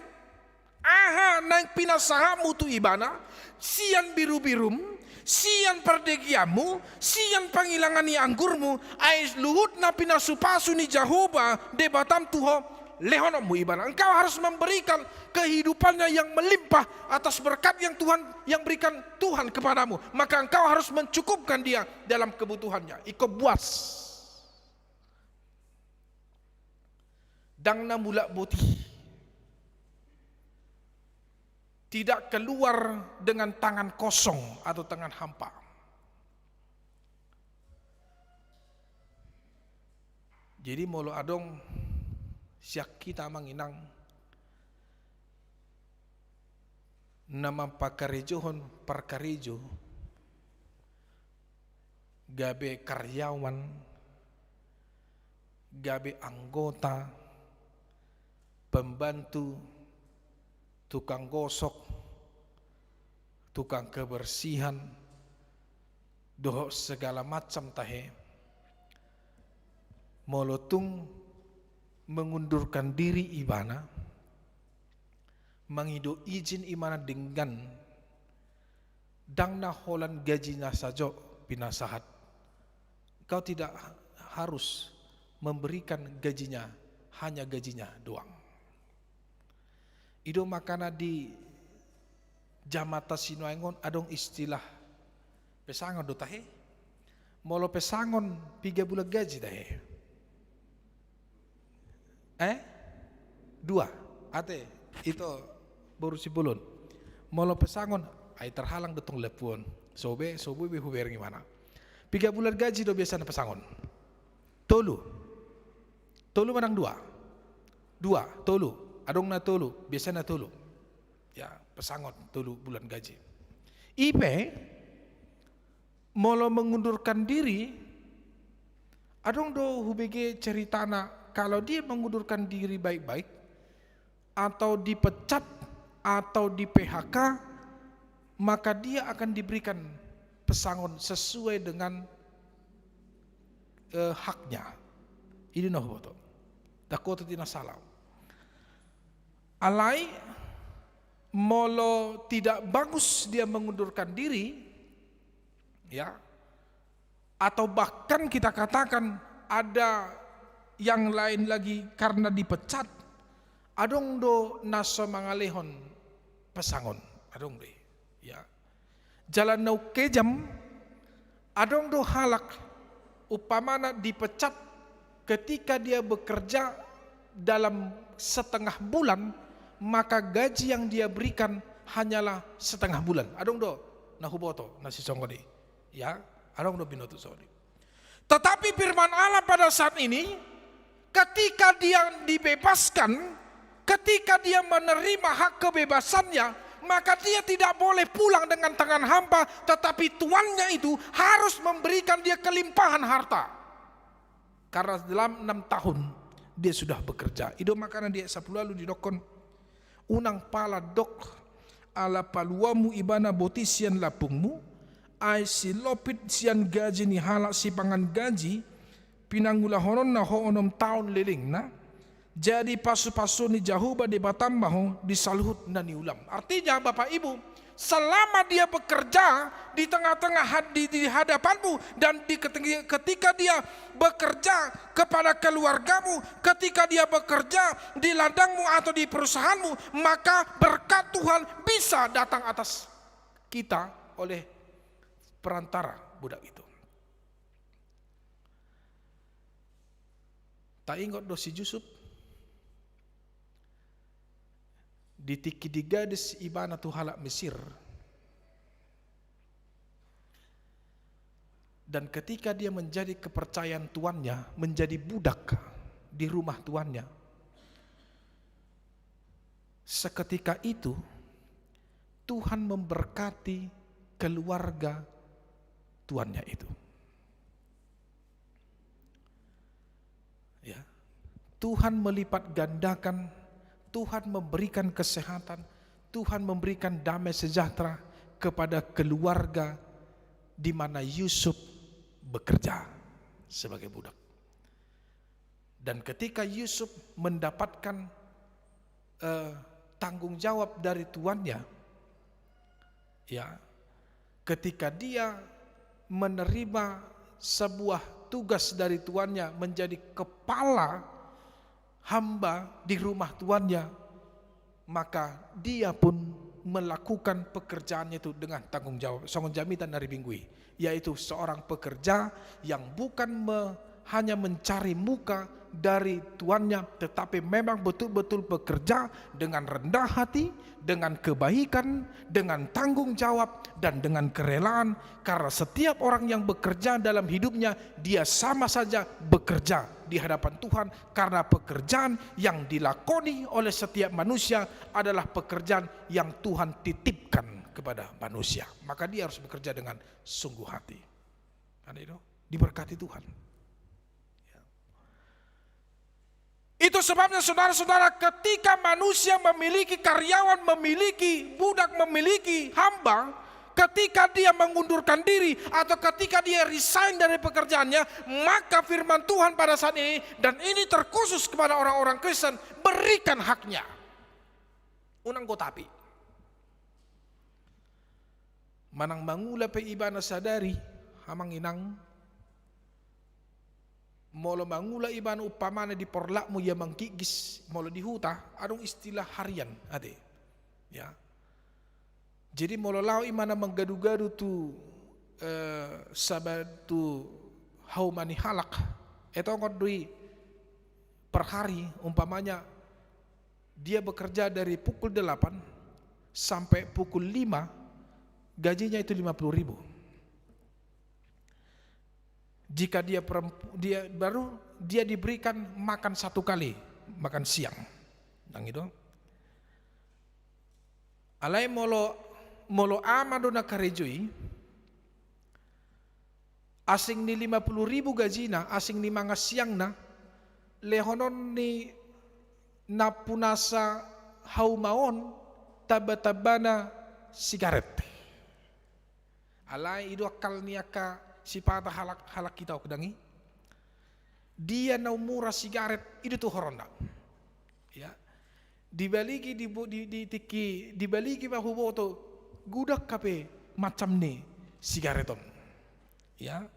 aha naeng pinasahatmu tu ibana, sian birubirum, sian pardegeanmu, sian pangilangan ni anggurmu, ai luhut na pinasupasu ni Jahowa Debatam tu ho, lehononmu ibana. Engkau harus memberikan kehidupannya yang melimpah atas berkat yang Tuhan, yang berikan Tuhan kepadamu. Maka engkau harus mencukupkan dia dalam kebutuhannya. Ingkon buas. Dang na mulak boti. Tidak keluar dengan tangan kosong atau tangan hampa. Jadi molo adong sian hita amang inang na mampakarejohon parkarejo, gabe karyawan, gabe anggota, pembantu, tukang gosok, tukang kebersihan, dohot segala macam tahe, molo tung mengundurkan diri ibana, mangido izin ibana denggan, dang na holan gajina sajo pinasahat. Kau tidak harus memberikan gajinya, hanya gajinya doang. I do makana di jamata sinuaeng on adong istilah pesangon do tahe. Molo pesangon piga bulan gaji tahe? Eh? Dua. Ate, ito boru Simbolon. Molo pesangon, ai terhalang do tong lampu on. Sobe, sobe be hubereng ibana. Piga bulan gaji do biasana pesangon? Tolu. Tolu manang dua? Dua, tolu. Adong na tolu, biasana tolu. Ya, pesangon tolu bulan gaji. I pe, molo mengundurkan diri, adong do hubege ceritana, kalau dia mengundurkan diri baik-baik, atau dipecat, atau di-P H K, maka dia akan diberikan pesangon sesuai dengan, eh, haknya. I do na huboto. Dang huboto di na sala. Alai, Molo tidak bagus dia mengundurkan diri, ya, atau bahkan kita katakan ada yang lain lagi karena dipecat, adong do na so mangalehon pesangon, adong do i, ya. Jala na ungkejam, adong do halak umpamana dipecat ketika dia bekerja dalam setengah bulan, maka gaji yang dia berikan hanyalah setengah bulan. Adong do na huboto na sisongon i, ya, adong do binoto songon i. Tetapi firman Allah pada saat ini, ketika dia dibebaskan, ketika dia menerima hak kebebasannya, maka dia tidak boleh pulang dengan tangan hampa, tetapi tuannya itu harus memberikan dia kelimpahan harta. Karena dalam enam tahun dia sudah bekerja. I do makana di ayat sampulu ualu didokkon, unang pala dok ala paluamu ibana boti sian lapungmu, ai silopit sian gaji ni halak sipangan gaji pinangulahononna ho onom taon lelengna, jadi pasu-pasu ni Jahowa Debatam ma ho di saluhut na niulam. Artinya, Bapak Ibu, selama dia bekerja di tengah-tengah had-, di, di hadapanmu dan di keti-, ketika dia bekerja kepada keluargamu, ketika dia bekerja di ladangmu atau di perusahaanmu, maka berkat Tuhan bisa datang atas kita oleh perantara budak itu. Taingot do si Jusup, di tingki digadis ibana tu halak Mesir, dan ketika dia menjadi kepercayaan tuannya, menjadi budak di rumah tuannya, seketika itu Tuhan memberkati keluarga tuannya itu. Ya. Tuhan melipat gandakan, Tuhan memberikan kesehatan, Tuhan memberikan damai sejahtera kepada keluarga di mana Yusuf bekerja sebagai budak. Dan ketika Yusuf mendapatkan, eh, tanggung jawab dari tuannya, ya, ketika dia menerima sebuah tugas dari tuannya menjadi kepala hamba di rumah tuannya, maka dia pun melakukan pekerjaannya itu dengan tanggung jawab. Songon jamita na di minggu i, yaitu seorang pekerja yang bukan me-, hanya mencari muka dari tuannya, tetapi memang betul-betul bekerja dengan rendah hati, dengan kebaikan, dengan tanggung jawab, dan dengan kerelaan, karena setiap orang yang bekerja dalam hidupnya, dia sama saja bekerja di hadapan Tuhan, karena pekerjaan yang dilakoni oleh setiap manusia adalah pekerjaan yang Tuhan titipkan kepada manusia. Maka dia harus bekerja dengan sungguh hati. Kan itu? Diberkati Tuhan. Ya. Itu sebabnya, saudara-saudara, ketika manusia memiliki karyawan, memiliki budak, memiliki hamba, ketika dia mengundurkan diri atau ketika dia resign dari pekerjaannya, maka firman Tuhan pada saat ini, dan ini terkhusus kepada orang-orang Kristen, berikan haknya. Unang gotapi. Manang mangula pe ibana sadari, amang inang, molo mangula ibana umpamana di porlakmu ia manggigis, molo di huta, adong istilah harian, ate. Ya. Jadi molo laho ibana manggadu-gadu tu, eh, saba-, tu hauma ni halak, etongon do i per hari, umpamanya dia bekerja dari pukul delapan sampai pukul lima, gajinya itu lima puluh ribu. Jika dia perempu-, dia baru dia diberikan makan satu kali, makan siang. Nang itu. Alai molo, molo ama do na karejo i, asing ni lima puluh ribu gajina, asing ni mangan siangna, lehonon ni nampunasa hauma on tamba-tambana sigaret. Alai i do akal ni angka sipata halak, halak hita on, dang i. Dia na umura sigaret, i do tuhoronna. Ya. Dibaligi, di, di, di tingki, dibaligi ma huboto, godang hape macam ni sigaret on. Ya.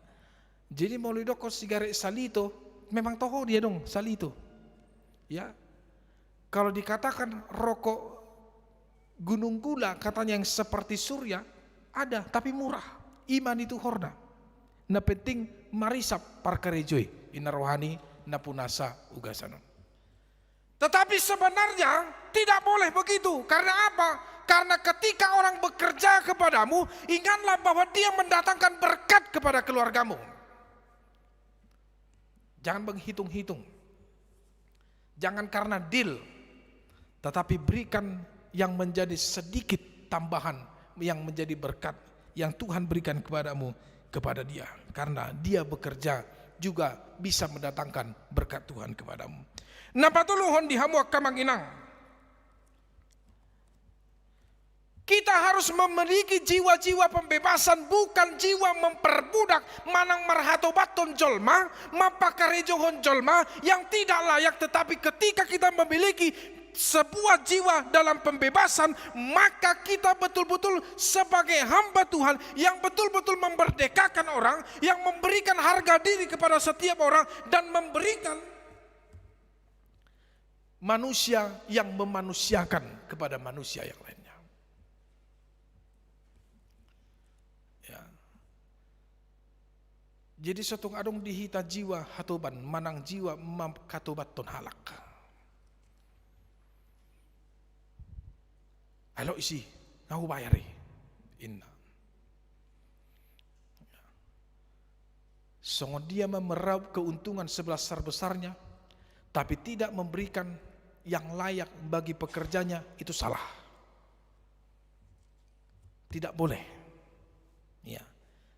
Jadi molo didokkon sigaret salito, memang toho dia dong salito. Ya. Kalau dikatakan rokok gunung gula, katanya yang seperti surya, ada, tapi murah. I ma nituhorna. Na penting marisap parkarejo i, i na roha ni napunasa ugasan on. Tetapi sebenarnya tidak boleh begitu. Karena apa? Karena ketika orang bekerja kepadamu, ingatlah bahwa dia mendatangkan berkat kepada keluargamu. Jangan menghitung-hitung. Jangan karena deal, tetapi berikan yang menjadi sedikit tambahan, yang menjadi berkat yang Tuhan berikan kepadamu, kepada dia. Karena dia bekerja juga bisa mendatangkan berkat Tuhan kepadamu. Na patoluhon di hamu angka amang inang, kita harus memiliki jiwa-jiwa pembebasan, bukan jiwa memperbudak, manang marhatobathon jolma, mampakarejohon jolma yang tidak layak. Tetapi ketika kita memiliki sebuah jiwa dalam pembebasan, maka kita betul-betul sebagai hamba Tuhan yang betul-betul memerdekakan orang, yang memberikan harga diri kepada setiap orang, dan memberikan manusia yang memanusiakan kepada manusia yang lainnya. Ya. Jadi so tung adong di hita jiwa hatoban, manang jiwa mangkatobathon halak. Alo isi, na hubayar i, inna. Songon dia ma meraup keuntungan sebesar-besarnya, tapi tidak memberikan yang layak bagi pekerjanya, itu salah. Tidak boleh. Ya.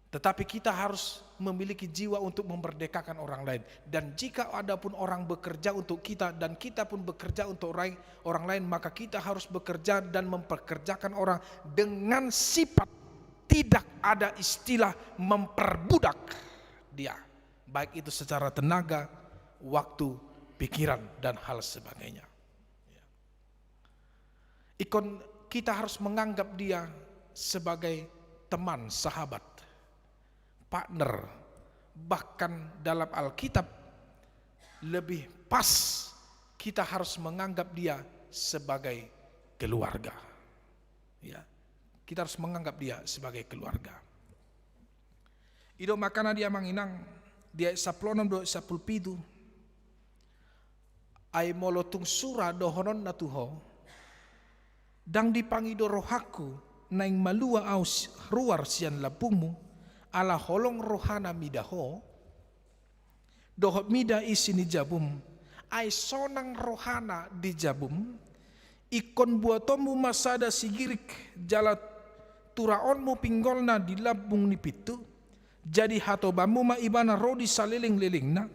Tetapi kita harus memiliki jiwa untuk memerdekakan orang lain. Dan jika ada pun orang bekerja untuk kita dan kita pun bekerja untuk orang, orang lain, maka kita harus bekerja dan mempekerjakan orang dengan sifat tidak ada istilah memperbudak dia, baik itu secara tenaga, waktu, pikiran, dan hal sebagainya. Ya. Ingkon kita harus menganggap dia sebagai teman, sahabat, partner. Bahkan dalam Alkitab lebih pas kita harus menganggap dia sebagai keluarga. Ya, kita harus menganggap dia sebagai keluarga. I do makana di amang inang, di ayat sampulu onom dohot sampulu pitu, ai molo tung sura dohononna tu ho, ndang dipangido rohangku naeng malua ahu si-, ruar sian lambungmu, ala holong rohana mida ho, dohot mida isi ni jabum, ai sonang rohana di jabum, ingkon buatonmu ma sada sigirik jala turaonmu pinggolna di lambung ni pintu, jadi hatobanmu ma ibana ro di salelenglelengna,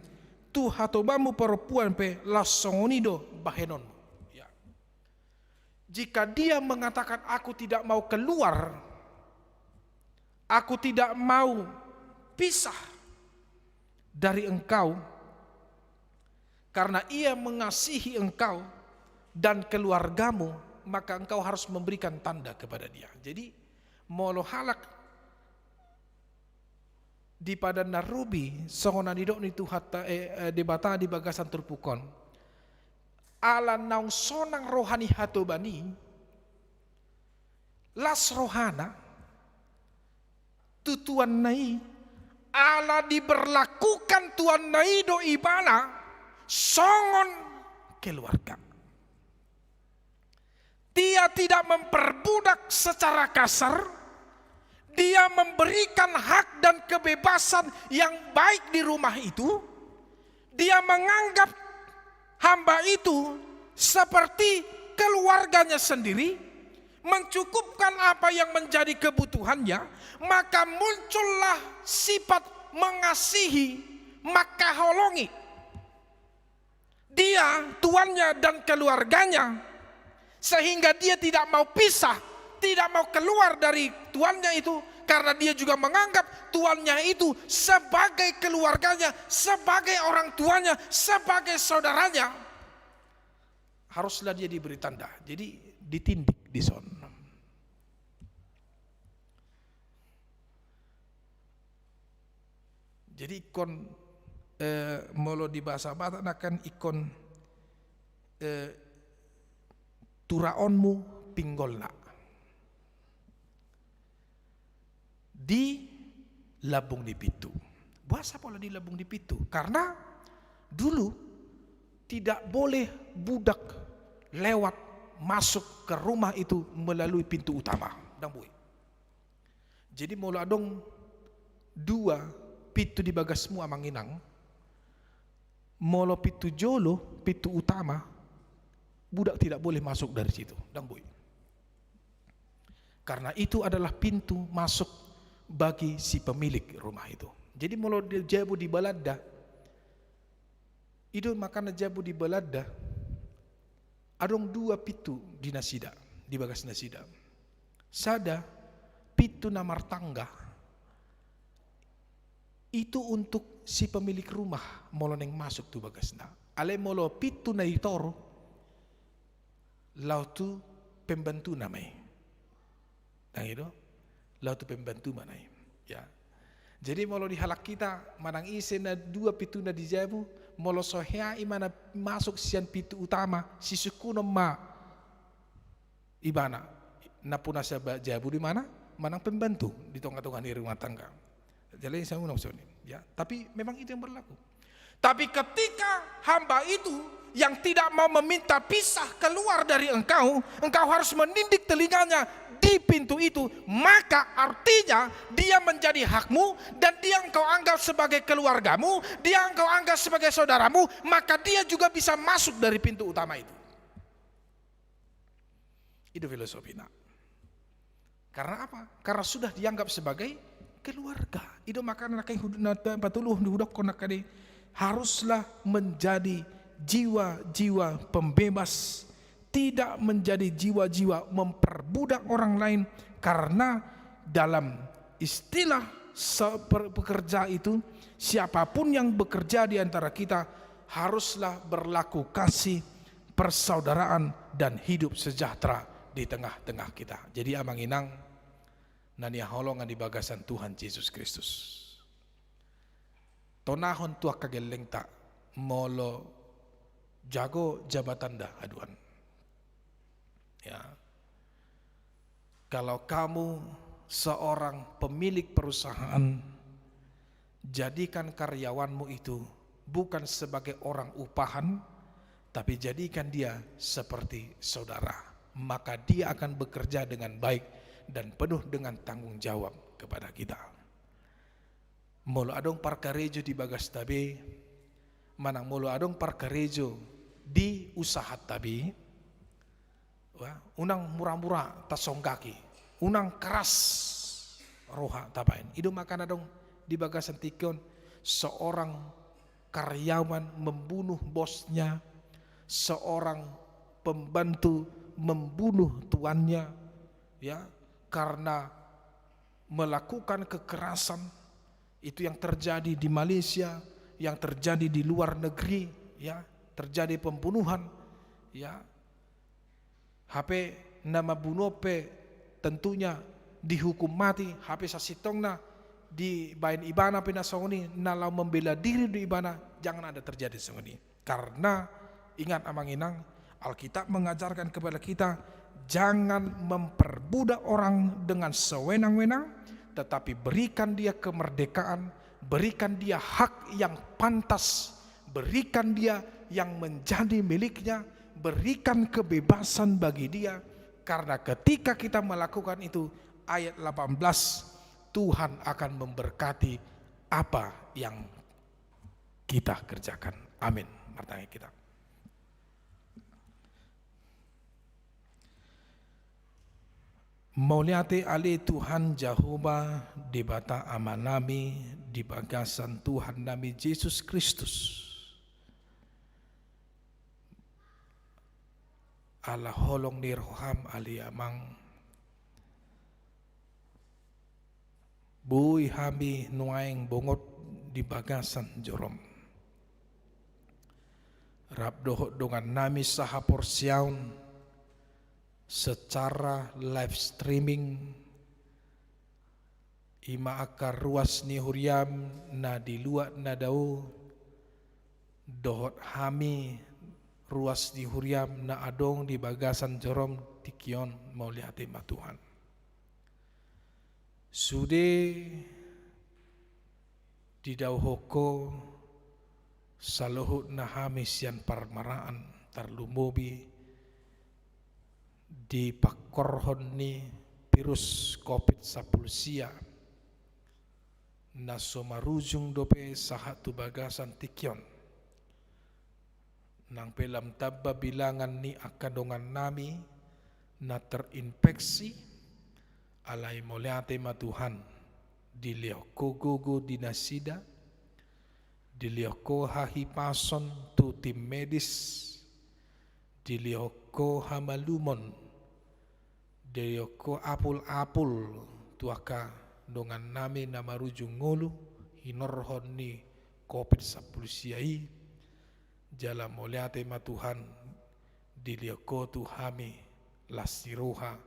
tu hatobanmu parompuan pe laos songon i do bahenonmu. Ya. Jika dia mengatakan, "Aku tidak mau keluar, aku tidak mau pisah dari engkau," karena ia mengasihi engkau dan keluargamu, maka engkau harus memberikan tanda kepada dia. Jadi, molo halak di Padan Narubi, songon na nidok ni Tuhanta, eh, eh, Debata di bagasan turpuk on. Ala naung sonang roha ni hatoban i, las rohana tu tuanna i, ala diberlakukan tuanna i do ibana songon keluarga. Dia tidak memperbudak secara kasar, dia memberikan hak dan kebebasan yang baik di rumah itu, dia menganggap hamba itu seperti keluarganya sendiri, mencukupkan apa yang menjadi kebutuhannya, maka muncullah sifat mengasihi, mangkaholongi dia, tuannya, dan keluarganya, sehingga dia tidak mau pisah, tidak mau keluar dari tuannya itu, karena dia juga menganggap tuannya itu sebagai keluarganya, sebagai orang tuanya, sebagai saudaranya. haruslah dia diberi tanda. Jadi ditindik dison. Jadi ingkon, eh, molo di bahasa Batak na kan ingkon, eh, turaonmu pinggolna. Di lambung ni pintu. Boasa pola di lambung ni pintu? Karena dulu tidak boleh budak lewat masuk ke rumah itu melalui pintu utama. Ndang boi. Jadi molo adong dua pintu di bagasmu, amang inang, molo pintu jolo, pintu utama, budak tidak boleh masuk dari situ. Ndang boi. Karena itu adalah pintu masuk bagi si pemilik rumah itu. Jadi molo di, jabu di Balanda, i do makana jabu di Balanda, adong dua pintu di nasida, di bagas nasida. Sada pintu na martangga, itu untuk si pemilik rumah molo naeng masuk tu bagasna. Alai molo pintu na i toru, laho tu pembantuna ma i. Ndang i do? Laho tu pembantu ma na i. Ya. Jadi molo di halak hita manang ise na dua pintuna di jabu, molo so hea i ma na masuk sian pintu utama, sisungkunon ma ibana, nampuna sian ba-, jabu do ibana, manang pembantu di tonga-tonga ni rumah tangga. Jadi sangunan soni, ya. Tapi memang itu yang berlaku. Tapi ketika hamba itu yang tidak mau meminta pisah keluar dari engkau, engkau harus menindik telinganya di pintu itu, maka artinya dia menjadi hakmu dan dia engkau anggap sebagai keluargamu, dia engkau anggap sebagai saudaramu, maka dia juga bisa masuk dari pintu utama itu. I do filosofina. Karena apa? Karena sudah dianggap sebagai keluarga. I do makana na kai hud-, na ta-, patoluhon dihudokkon na kade, haruslah menjadi jiwa-jiwa pembebas, tidak menjadi jiwa-jiwa memperbudak orang lain, karena dalam istilah se-, per-, pekerja itu, siapapun yang bekerja di antara kita haruslah berlaku kasih, persaudaraan, dan hidup sejahtera di tengah-tengah kita. Jadi, amang inang na nihaholongan di bagasan Tuhan Jesus Kristus, tonahon tu angka gellengta molo jago jabatanda haduan. Ya. Kalau kamu seorang pemilik perusahaan, jadikan karyawanmu itu bukan sebagai orang upahan, tapi jadikan dia seperti saudara. Maka dia akan bekerja dengan baik dan penuh dengan tanggung jawab kepada kita. Molo adong parkarejo di bagasta be, manang molo adong parkarejo di usahanta be, wah, unang mura-mura tasonggaki, unang keras roha tabaen. I do makana adong di bagasan tingki on, seorang karyawan membunuh bosnya, seorang pembantu membunuh tuannya, ya, karena melakukan kekerasan, itu yang terjadi di Malaysia, yang terjadi di luar negeri, ya, terjadi pembunuhan, ya. Hape na mambunuh pe tentunya dihukum mati, hape sasintongna dibaen ibana pe na songon i, na laho membela diri do ibana, jangan ada terjadi songon i. Karena, ingat amang inang, Alkitab mengajarkan kepada kita, jangan memperbudak orang dengan sewenang-wenang, tetapi berikan dia kemerdekaan, berikan dia hak yang pantas, berikan dia yang menjadi miliknya, berikan kebebasan bagi dia, karena ketika kita melakukan itu, ayat delapan belas, Tuhan akan memberkati apa yang kita kerjakan. Amin. Martangiang hita. Mauliate ale Tuhan Jahowa, Debata Amanami, di bagasan Tuhannami Jesus Kristus. Ala holong ni roham ale Amang, boi hami nuaeng bongot di bagasan jorom. Rap dohot dongan nami sahaporseaon secara live streaming, ima angka ruas ni huriam na di luat na dao, dohot hami ruas ni huriam na adong di bagasan joro tingki on, mauliate ma Tuhan. Sude didao Ho saluhutna hami sian parmaraan, tarlumobi di pangkorhon ni virus covid sampulu sia na so marujung dope sahat tu bagasan tingki on. Nang pe lam tamba bilangan ni angka dongan nami na terinfeksi, alai mauliate ma Tuhan, dilehon Ho gogo di nasida, dilehon Ho hahipason tu tim medis, dilehon Ho hamalumon, dilehon Ho apul-apul tu angka dongan nami na marujung ngolu hinorhon ni covid sampulu sia i. Jala mauliate ma Tuhan, dilehon Ho tu hami las ni roha,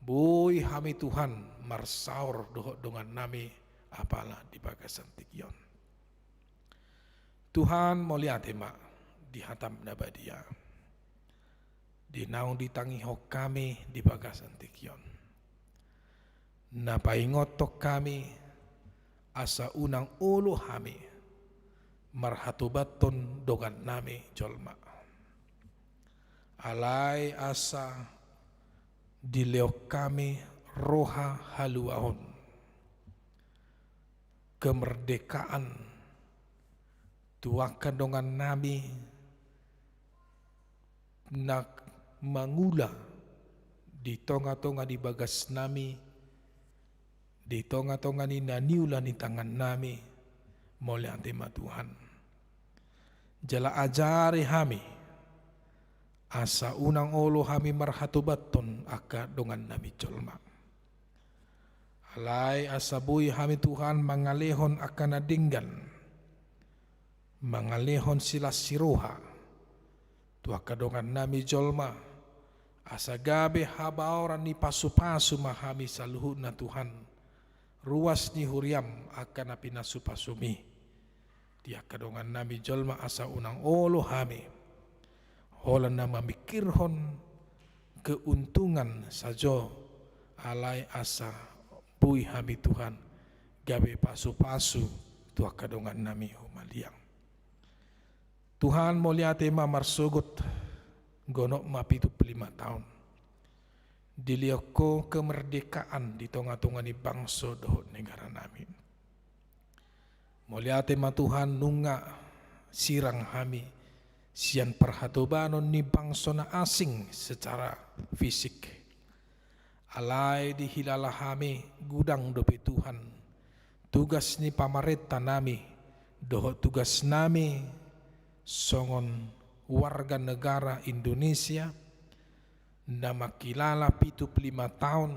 boi hami Tuhan marsaor dohot dongan nami apala di bagasan tingki on. Tuhan, mauliate ma di hataM na badia, di naung ditangihon hami di bagasan tingki on, na paingothon hami asa unang olo hami marhatobathon dongan nami jolma, alai asa dilehon hami roha haluaon, kemerdekaan tu angka dongan nami na mangula di tonga-tonga ni bagas nami, di tonga-tonga ni na niula ni tangan nami, mauliate ma Tuhan. Jala ajari hami asa unang olo hami marhatobathon angka dongan nami jolma, alai asa boi hami Tuhan mangalehon angka na denggan, mangalehon silas ni roha tu angka dongan nami jolma, asa gabe habaoran ni pasu-pasu ma hami saluhutna Tuhan, ruas ni huriaM, angka na pinasu-pasuMi di angka dongan nami jolma, asa unang olo hami holan na mamingkirhon keuntungan sajo, alai asa boi hami Tuhan gabe pasu-pasu tu angka dongan nami humaliang. Tuhan, mauliate ma, marsogot gonop ma pitu pulu lima taon dilehon Ho kemerdekaan di tonga-tonga ni bangso dohot negara nami. Mauliate ma Tuhan, nunga sirang hami sian parhatobanon ni bangso na asing secara fisik, alai dihilala hami godang dope Tuhan tugas ni pamarenta nami dohot tugas nami songon warga negara Indonesia na mangkilala pitu pulu lima taon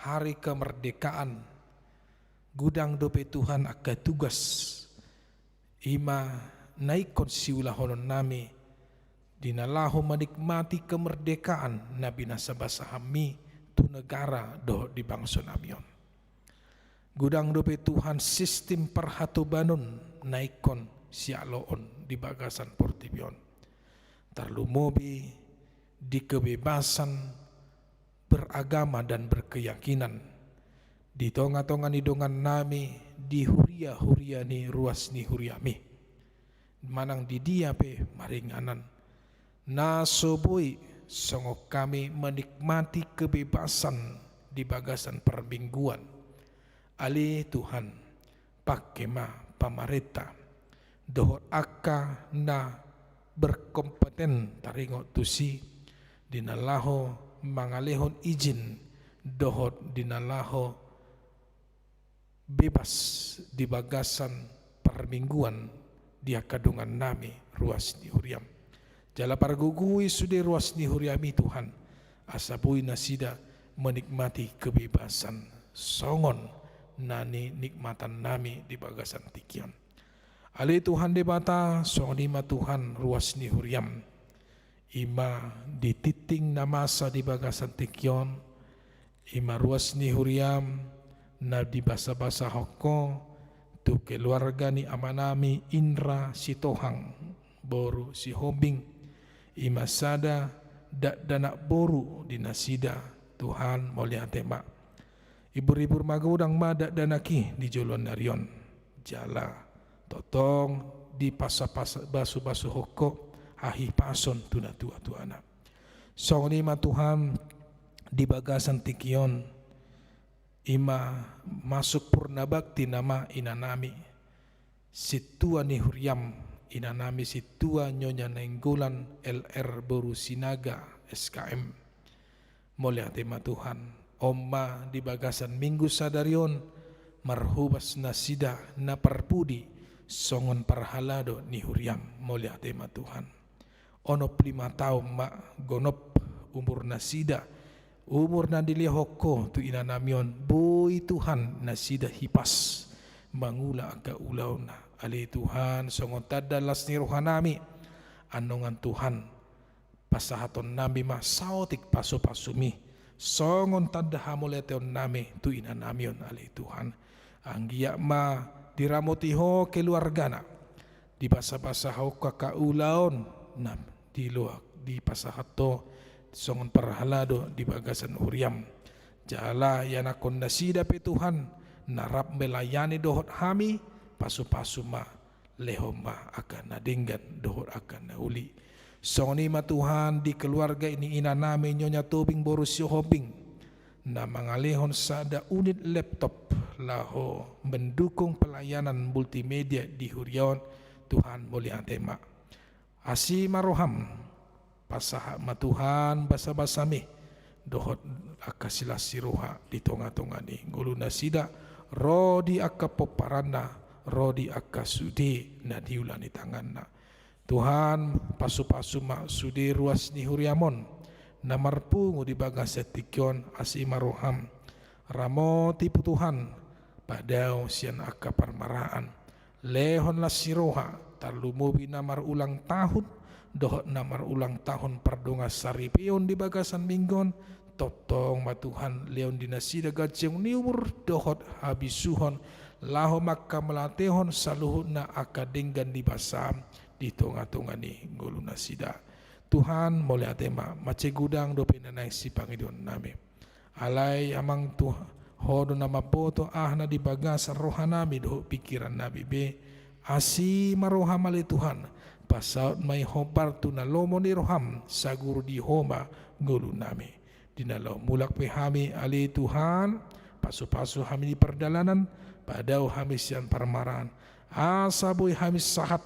hari kemerdekaan. Godang dope Tuhan angka tugas, ima na ingkon siulahonon nami di na laho manikmati kemerdekaan na binasabasahonMi tu negara dohot di bangso nami on. Godang dope Tuhan sistim parhatobanon na ingkon sialoon di bagasan portibi on, tarlumobi di kebebasan beragama dan berkeyakinan di tonga-tonga ni dongan nami di huria-huria ni ruas ni huriaMi, manang di dia pe maringanan, na so boi songon hami manikmati kebebasan di bagasan parmingguan. Ale Tuhan, pangke ma pamarenta dohot angka na berkompeten taringot tusi di na laho mangalehon izin dohot di na laho bebas di bagasan parmingguan di angka dongan nami ruas ni huriaM. Jala pargogoi sude ruas ni huriaMi Tuhan, asa boi nasida menikmati kebebasan songon na ninikmatan nami di bagasan tingki on. Ale Tuhan Debata, songon i ma Tuhan ruas ni huriaM. I ma di tingting na masa di bagasan tingki on, i ma ruas ni huriaM na dibasabasahon Ho tu keluarga ni amanami Indra Sitohang, boru Sihombing, i ma sada dakdanak boru di nasida. Tuhan, mauliate ma. Ibur-ibur magodang ma dakdanak i di joloan ni ari on. Jala tongtong dipasapasa, basubasuhon Ho hahipason tu natuatuana. Songon i ma Tuhan, di bagasan tingki on, i ma masuk purna bakti nama inanami, sintua ni huriaM, inanami sintua Nyonya Nainggolan L R boru Sinaga, S K M. Mauliate ma Tuhan. On ma di bagasan minggu sadari on, marhobas nasida na parpudi songon parhalado ni huriaM. Mauliate ma Tuhan. Onom pulu lima taon ma gonop umur nasida, umur na dilehon Ho tu inanami on. Boi Tuhan nasida hipas mangula angka ulaonna. Ale Tuhan, songon tanda las ni rohanami, annon Tuhan, pasahatonnami ma saotik pasupasuMi songon tanda hamauliateonnami tu inanami on, ale Tuhan. Anggiat ma diramoti Ho keluargana, dibasabasahon Ho angka ulaon na diloas, dipasahat Ho songon parhalado di bagasan huriaM. Jala ianakhon nasida pe Tuhan, na rap melayani dohot hami, pasupasu ma, lehon ma angka na denggan dohot angka na uli. Songon i ma Tuhan di keluarga ni inanami Nyonya Tobing boru Sihombing, na mangalehon sada unit laptop laho mendukung pelayanan multimedia di huria on. Tuhan, mauliate ma. Asi ma rohaM, pasahat ma Tuhan basabasaMi dohot angka silas ni roha di tongatonga ni ngolu nasida, ro di angka pomparanna, ro di angka sude na niula ni tanganna. Tuhan, pasupasu ma sude ruas ni huriaM on na marpungu di bagasan tingki on. Asi ma rohaM, ramoti Tuhan, padao sian angka parmaraan. Lehon las ni roha, tarlumobi na marulang tahun dohot na marulang tahun pardongansaripeon di bagasan minggu on. Tongtong ma Tuhan, lehon di nasida ganjang ni umur dohot habisuhon, laho manghamauliatehon saluhutna angka denggan ni basaM di tongatonga ni ngolu nasida. Tuhan, mauliate ma. Mansai godang dope na naeng sipangidoannami. Alai Amang Tuhan, Ho do na mamboto aha na di bagasan rohanami dohot pingkirannami be. Asi ma rohaM, ale Tuhan, pasaut ma i hombar tu na lomo ni rohaM, saguru di Ho ma ngolunami. Di na laho mulak pe hami, ale Tuhan, pasupasu hami di pardalanan, padao hami sian parmaraan, asa boi hami sahat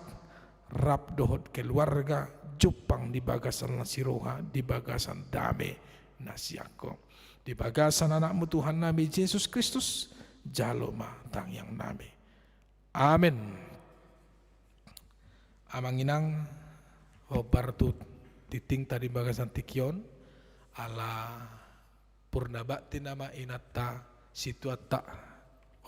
rap dohot keluarga, jumpang di bagasan las ni roha, di bagasan dame na sian Ho. Di bagasan AnakMu Tuhannami Jesus Kristus, jalo ma tangiangnami. Amen. Amang inang, hombar tu tingtingta di bagasan tingki on, ala purna bakti nama inanta, sintuanta,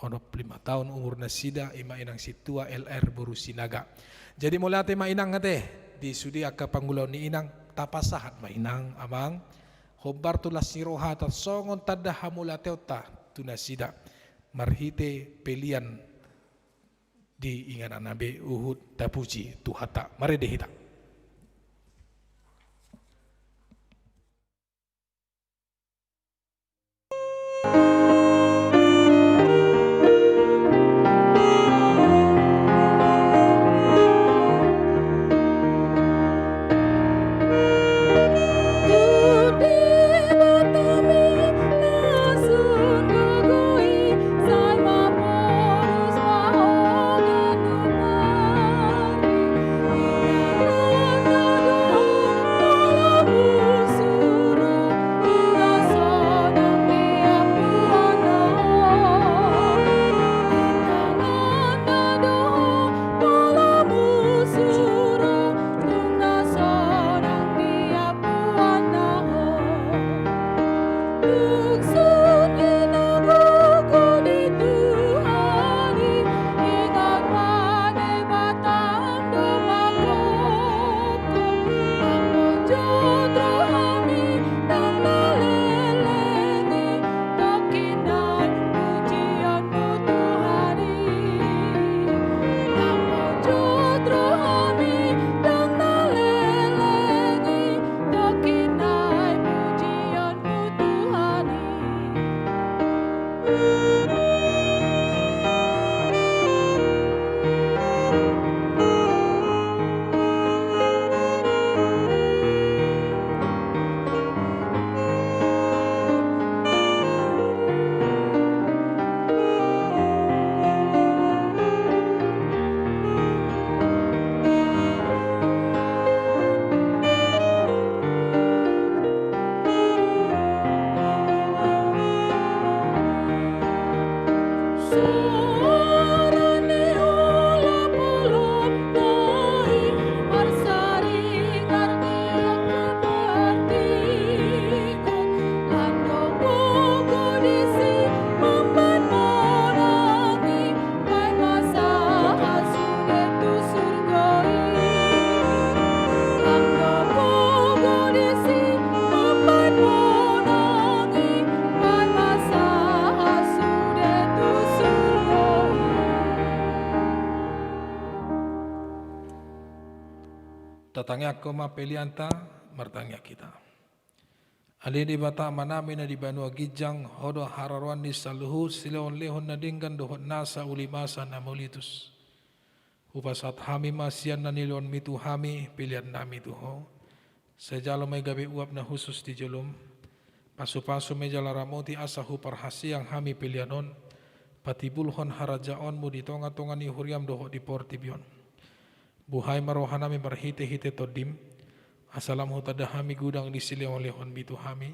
onom pulu lima taon umur nasida, i ma inang sintua L R boru Sinaga. Jadi mauliate ma inang ate, di sude angka pangulaon ni inang, tapasahat ma inang, amang, hombar tu las ni rohata songon tanda hamauliateonta tu nasida, marhite pelean di ingananna be huhut tapuji Tuhanta. Marende hita. Tatangiangkon ma peleanta, martangiang hita. Ale Debata Amanami na di banua ginjang, Ho do haroroan ni saluhut silehonlehon na denggan dohot nasa ulimasa na mauliutus. Hupasahat hami ma sian na nilehonMi tu hami peleannami tu Ho. Sai jalo ma i gabe uap na hushus di jolom. Pasupasu ma i jala ramoti asa huparhaseang hami pelean on, patimbulhon harajaonMu di tongatonga ni huriaM dohot di portibi on. Buhai ma rohanami marhitehite TondiM, asa lam hutanda hami godang ni silehonlehonMi tu hami,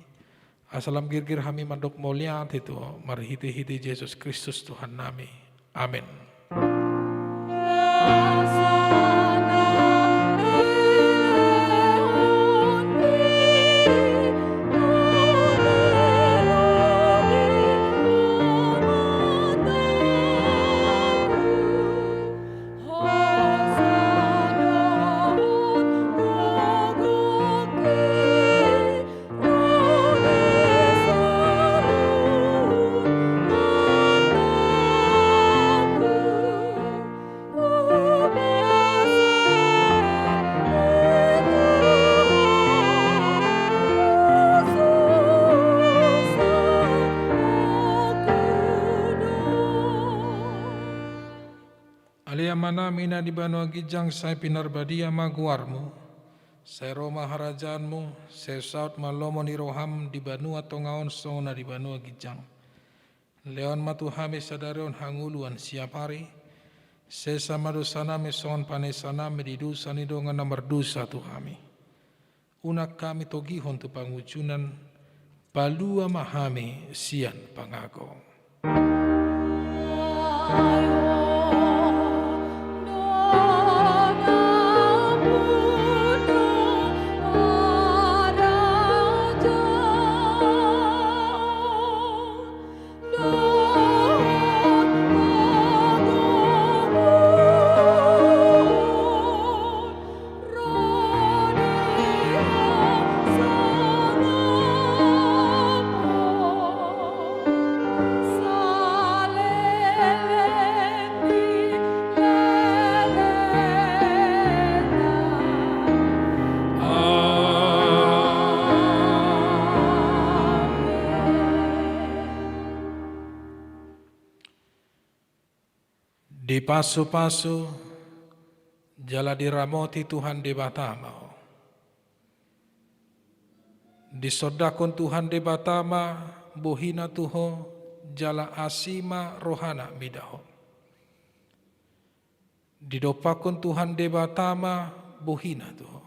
asa lam girgir hami mandok mauliate tu Ho marhitehite Jesus Kristus Tuhannami. Amen. Ale Amanami na di banua ginjang, sai pinarbadia ma goarMu, sai ro ma harajaonMu, sai saut ma lomo ni rohaM di banua tonga on songon na di banua ginjang. Lehon ma tu hami sadari on hangoluan siapari, sesa ma dosanami songon panesanami di dosa ni dongan na mardosa tu hami. Unang hami togihon tu pangunjunan, palua ma hami sian pangago. Dipasupasu jala diramoti Tuhan Debata ma ho. Disondangkon Tuhan Debata ma bohiNa tu ho, jala asi ma rohaNa mida ho. Didompakkon Tuhan Debata ma bohiNa tu ho,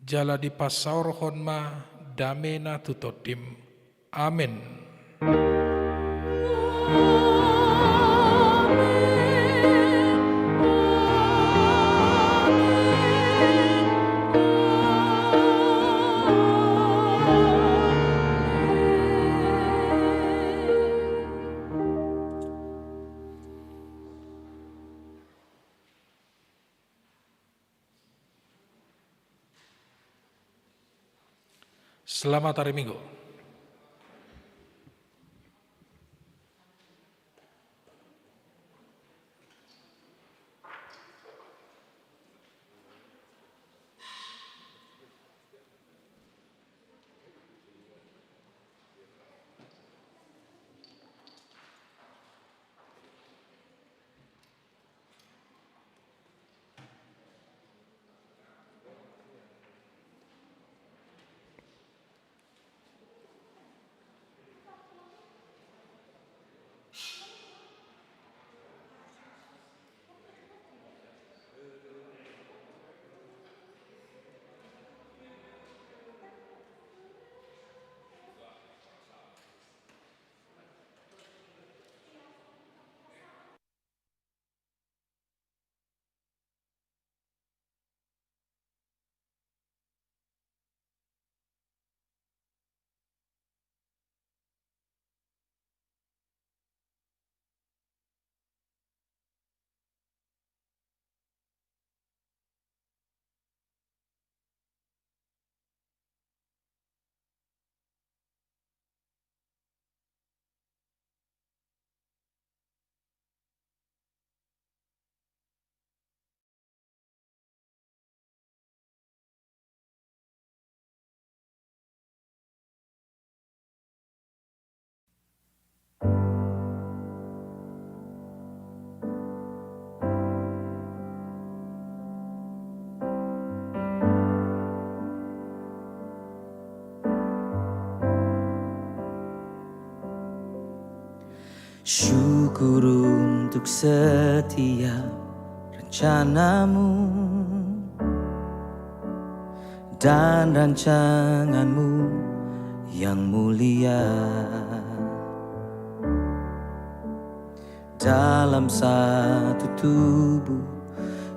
jala dipasaorhon ma dameNa tu tondim. Amen. Selamat hari Minggu. Syukur untuk setiap rencanamu dan rancanganmu yang mulia. Dalam satu tubuh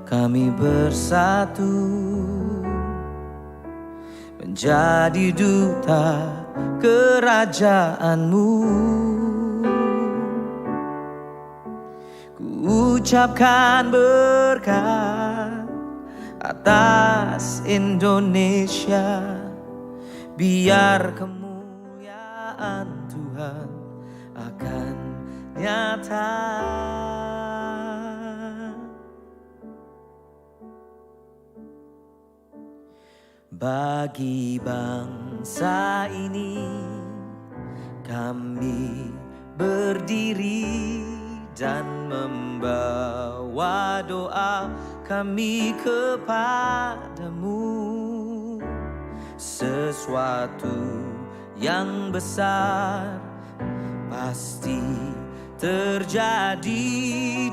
kami bersatu, menjadi duta kerajaan-Mu. Ku ucapkan berkat atas Indonesia, biar kemuliaan Tuhan akan nyata. Bagi bangsa ini, kami berdiri dan membawa doa kami kepada-Mu. Sesuatu yang besar pasti terjadi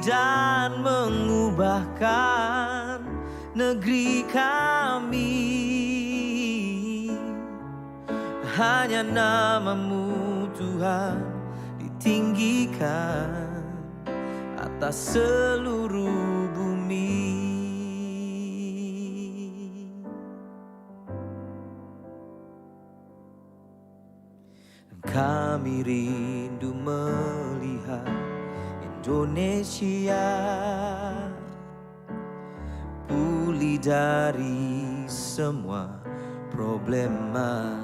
dan mengubahkan negeri kami. Hanya nama-Mu, Tuhan, ditinggikan atas seluruh bumi. Kami rindu melihat Indonesia pulih dari semua problema.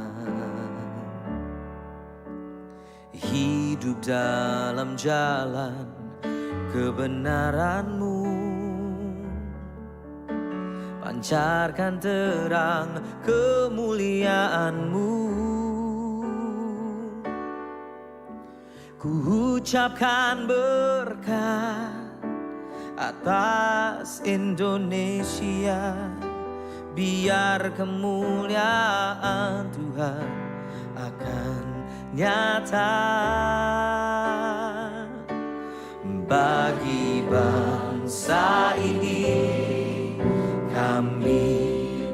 Hidup dalam jalan kebenaran-Mu, pancarkan terang kemuliaan-Mu. Ku ucapkan berkat atas Indonesia, biar kemuliaan Tuhan akan nyata. Bagi bangsa ini, kami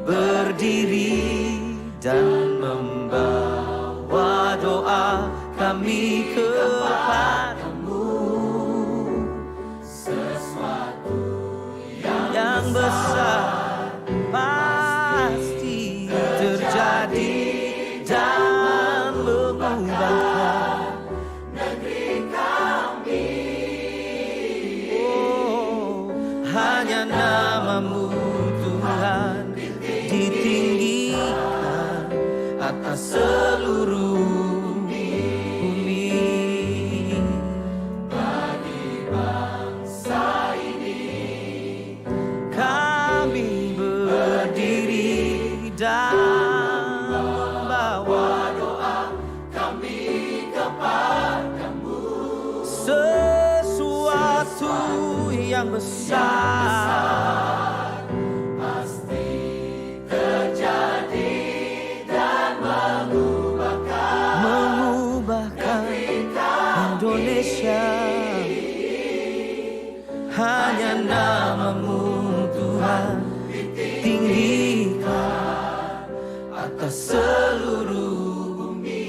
berdiri dan membawa doa kami kepada-Mu. Sesuatu yang besar pasti terjadi dan mengubahkan negeri kami. Oh, hanya nama-Mu, Tuhan, ditinggikan atas seluruh bumi. Bagi bangsa ini, kami berdiri dan membawa doa kami kepada-Mu. Sesuatu yang besar pasti terjadi dan mengubahkan, mengubahkan negeri kami. Indonesia. Hanya nama-Mu, Tuhan, ditinggikan atas seluruh bumi.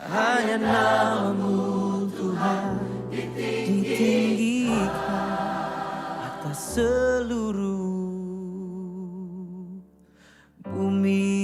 Hanya nama-Mu, Tuhan, ditinggikan atas seluruh bumi.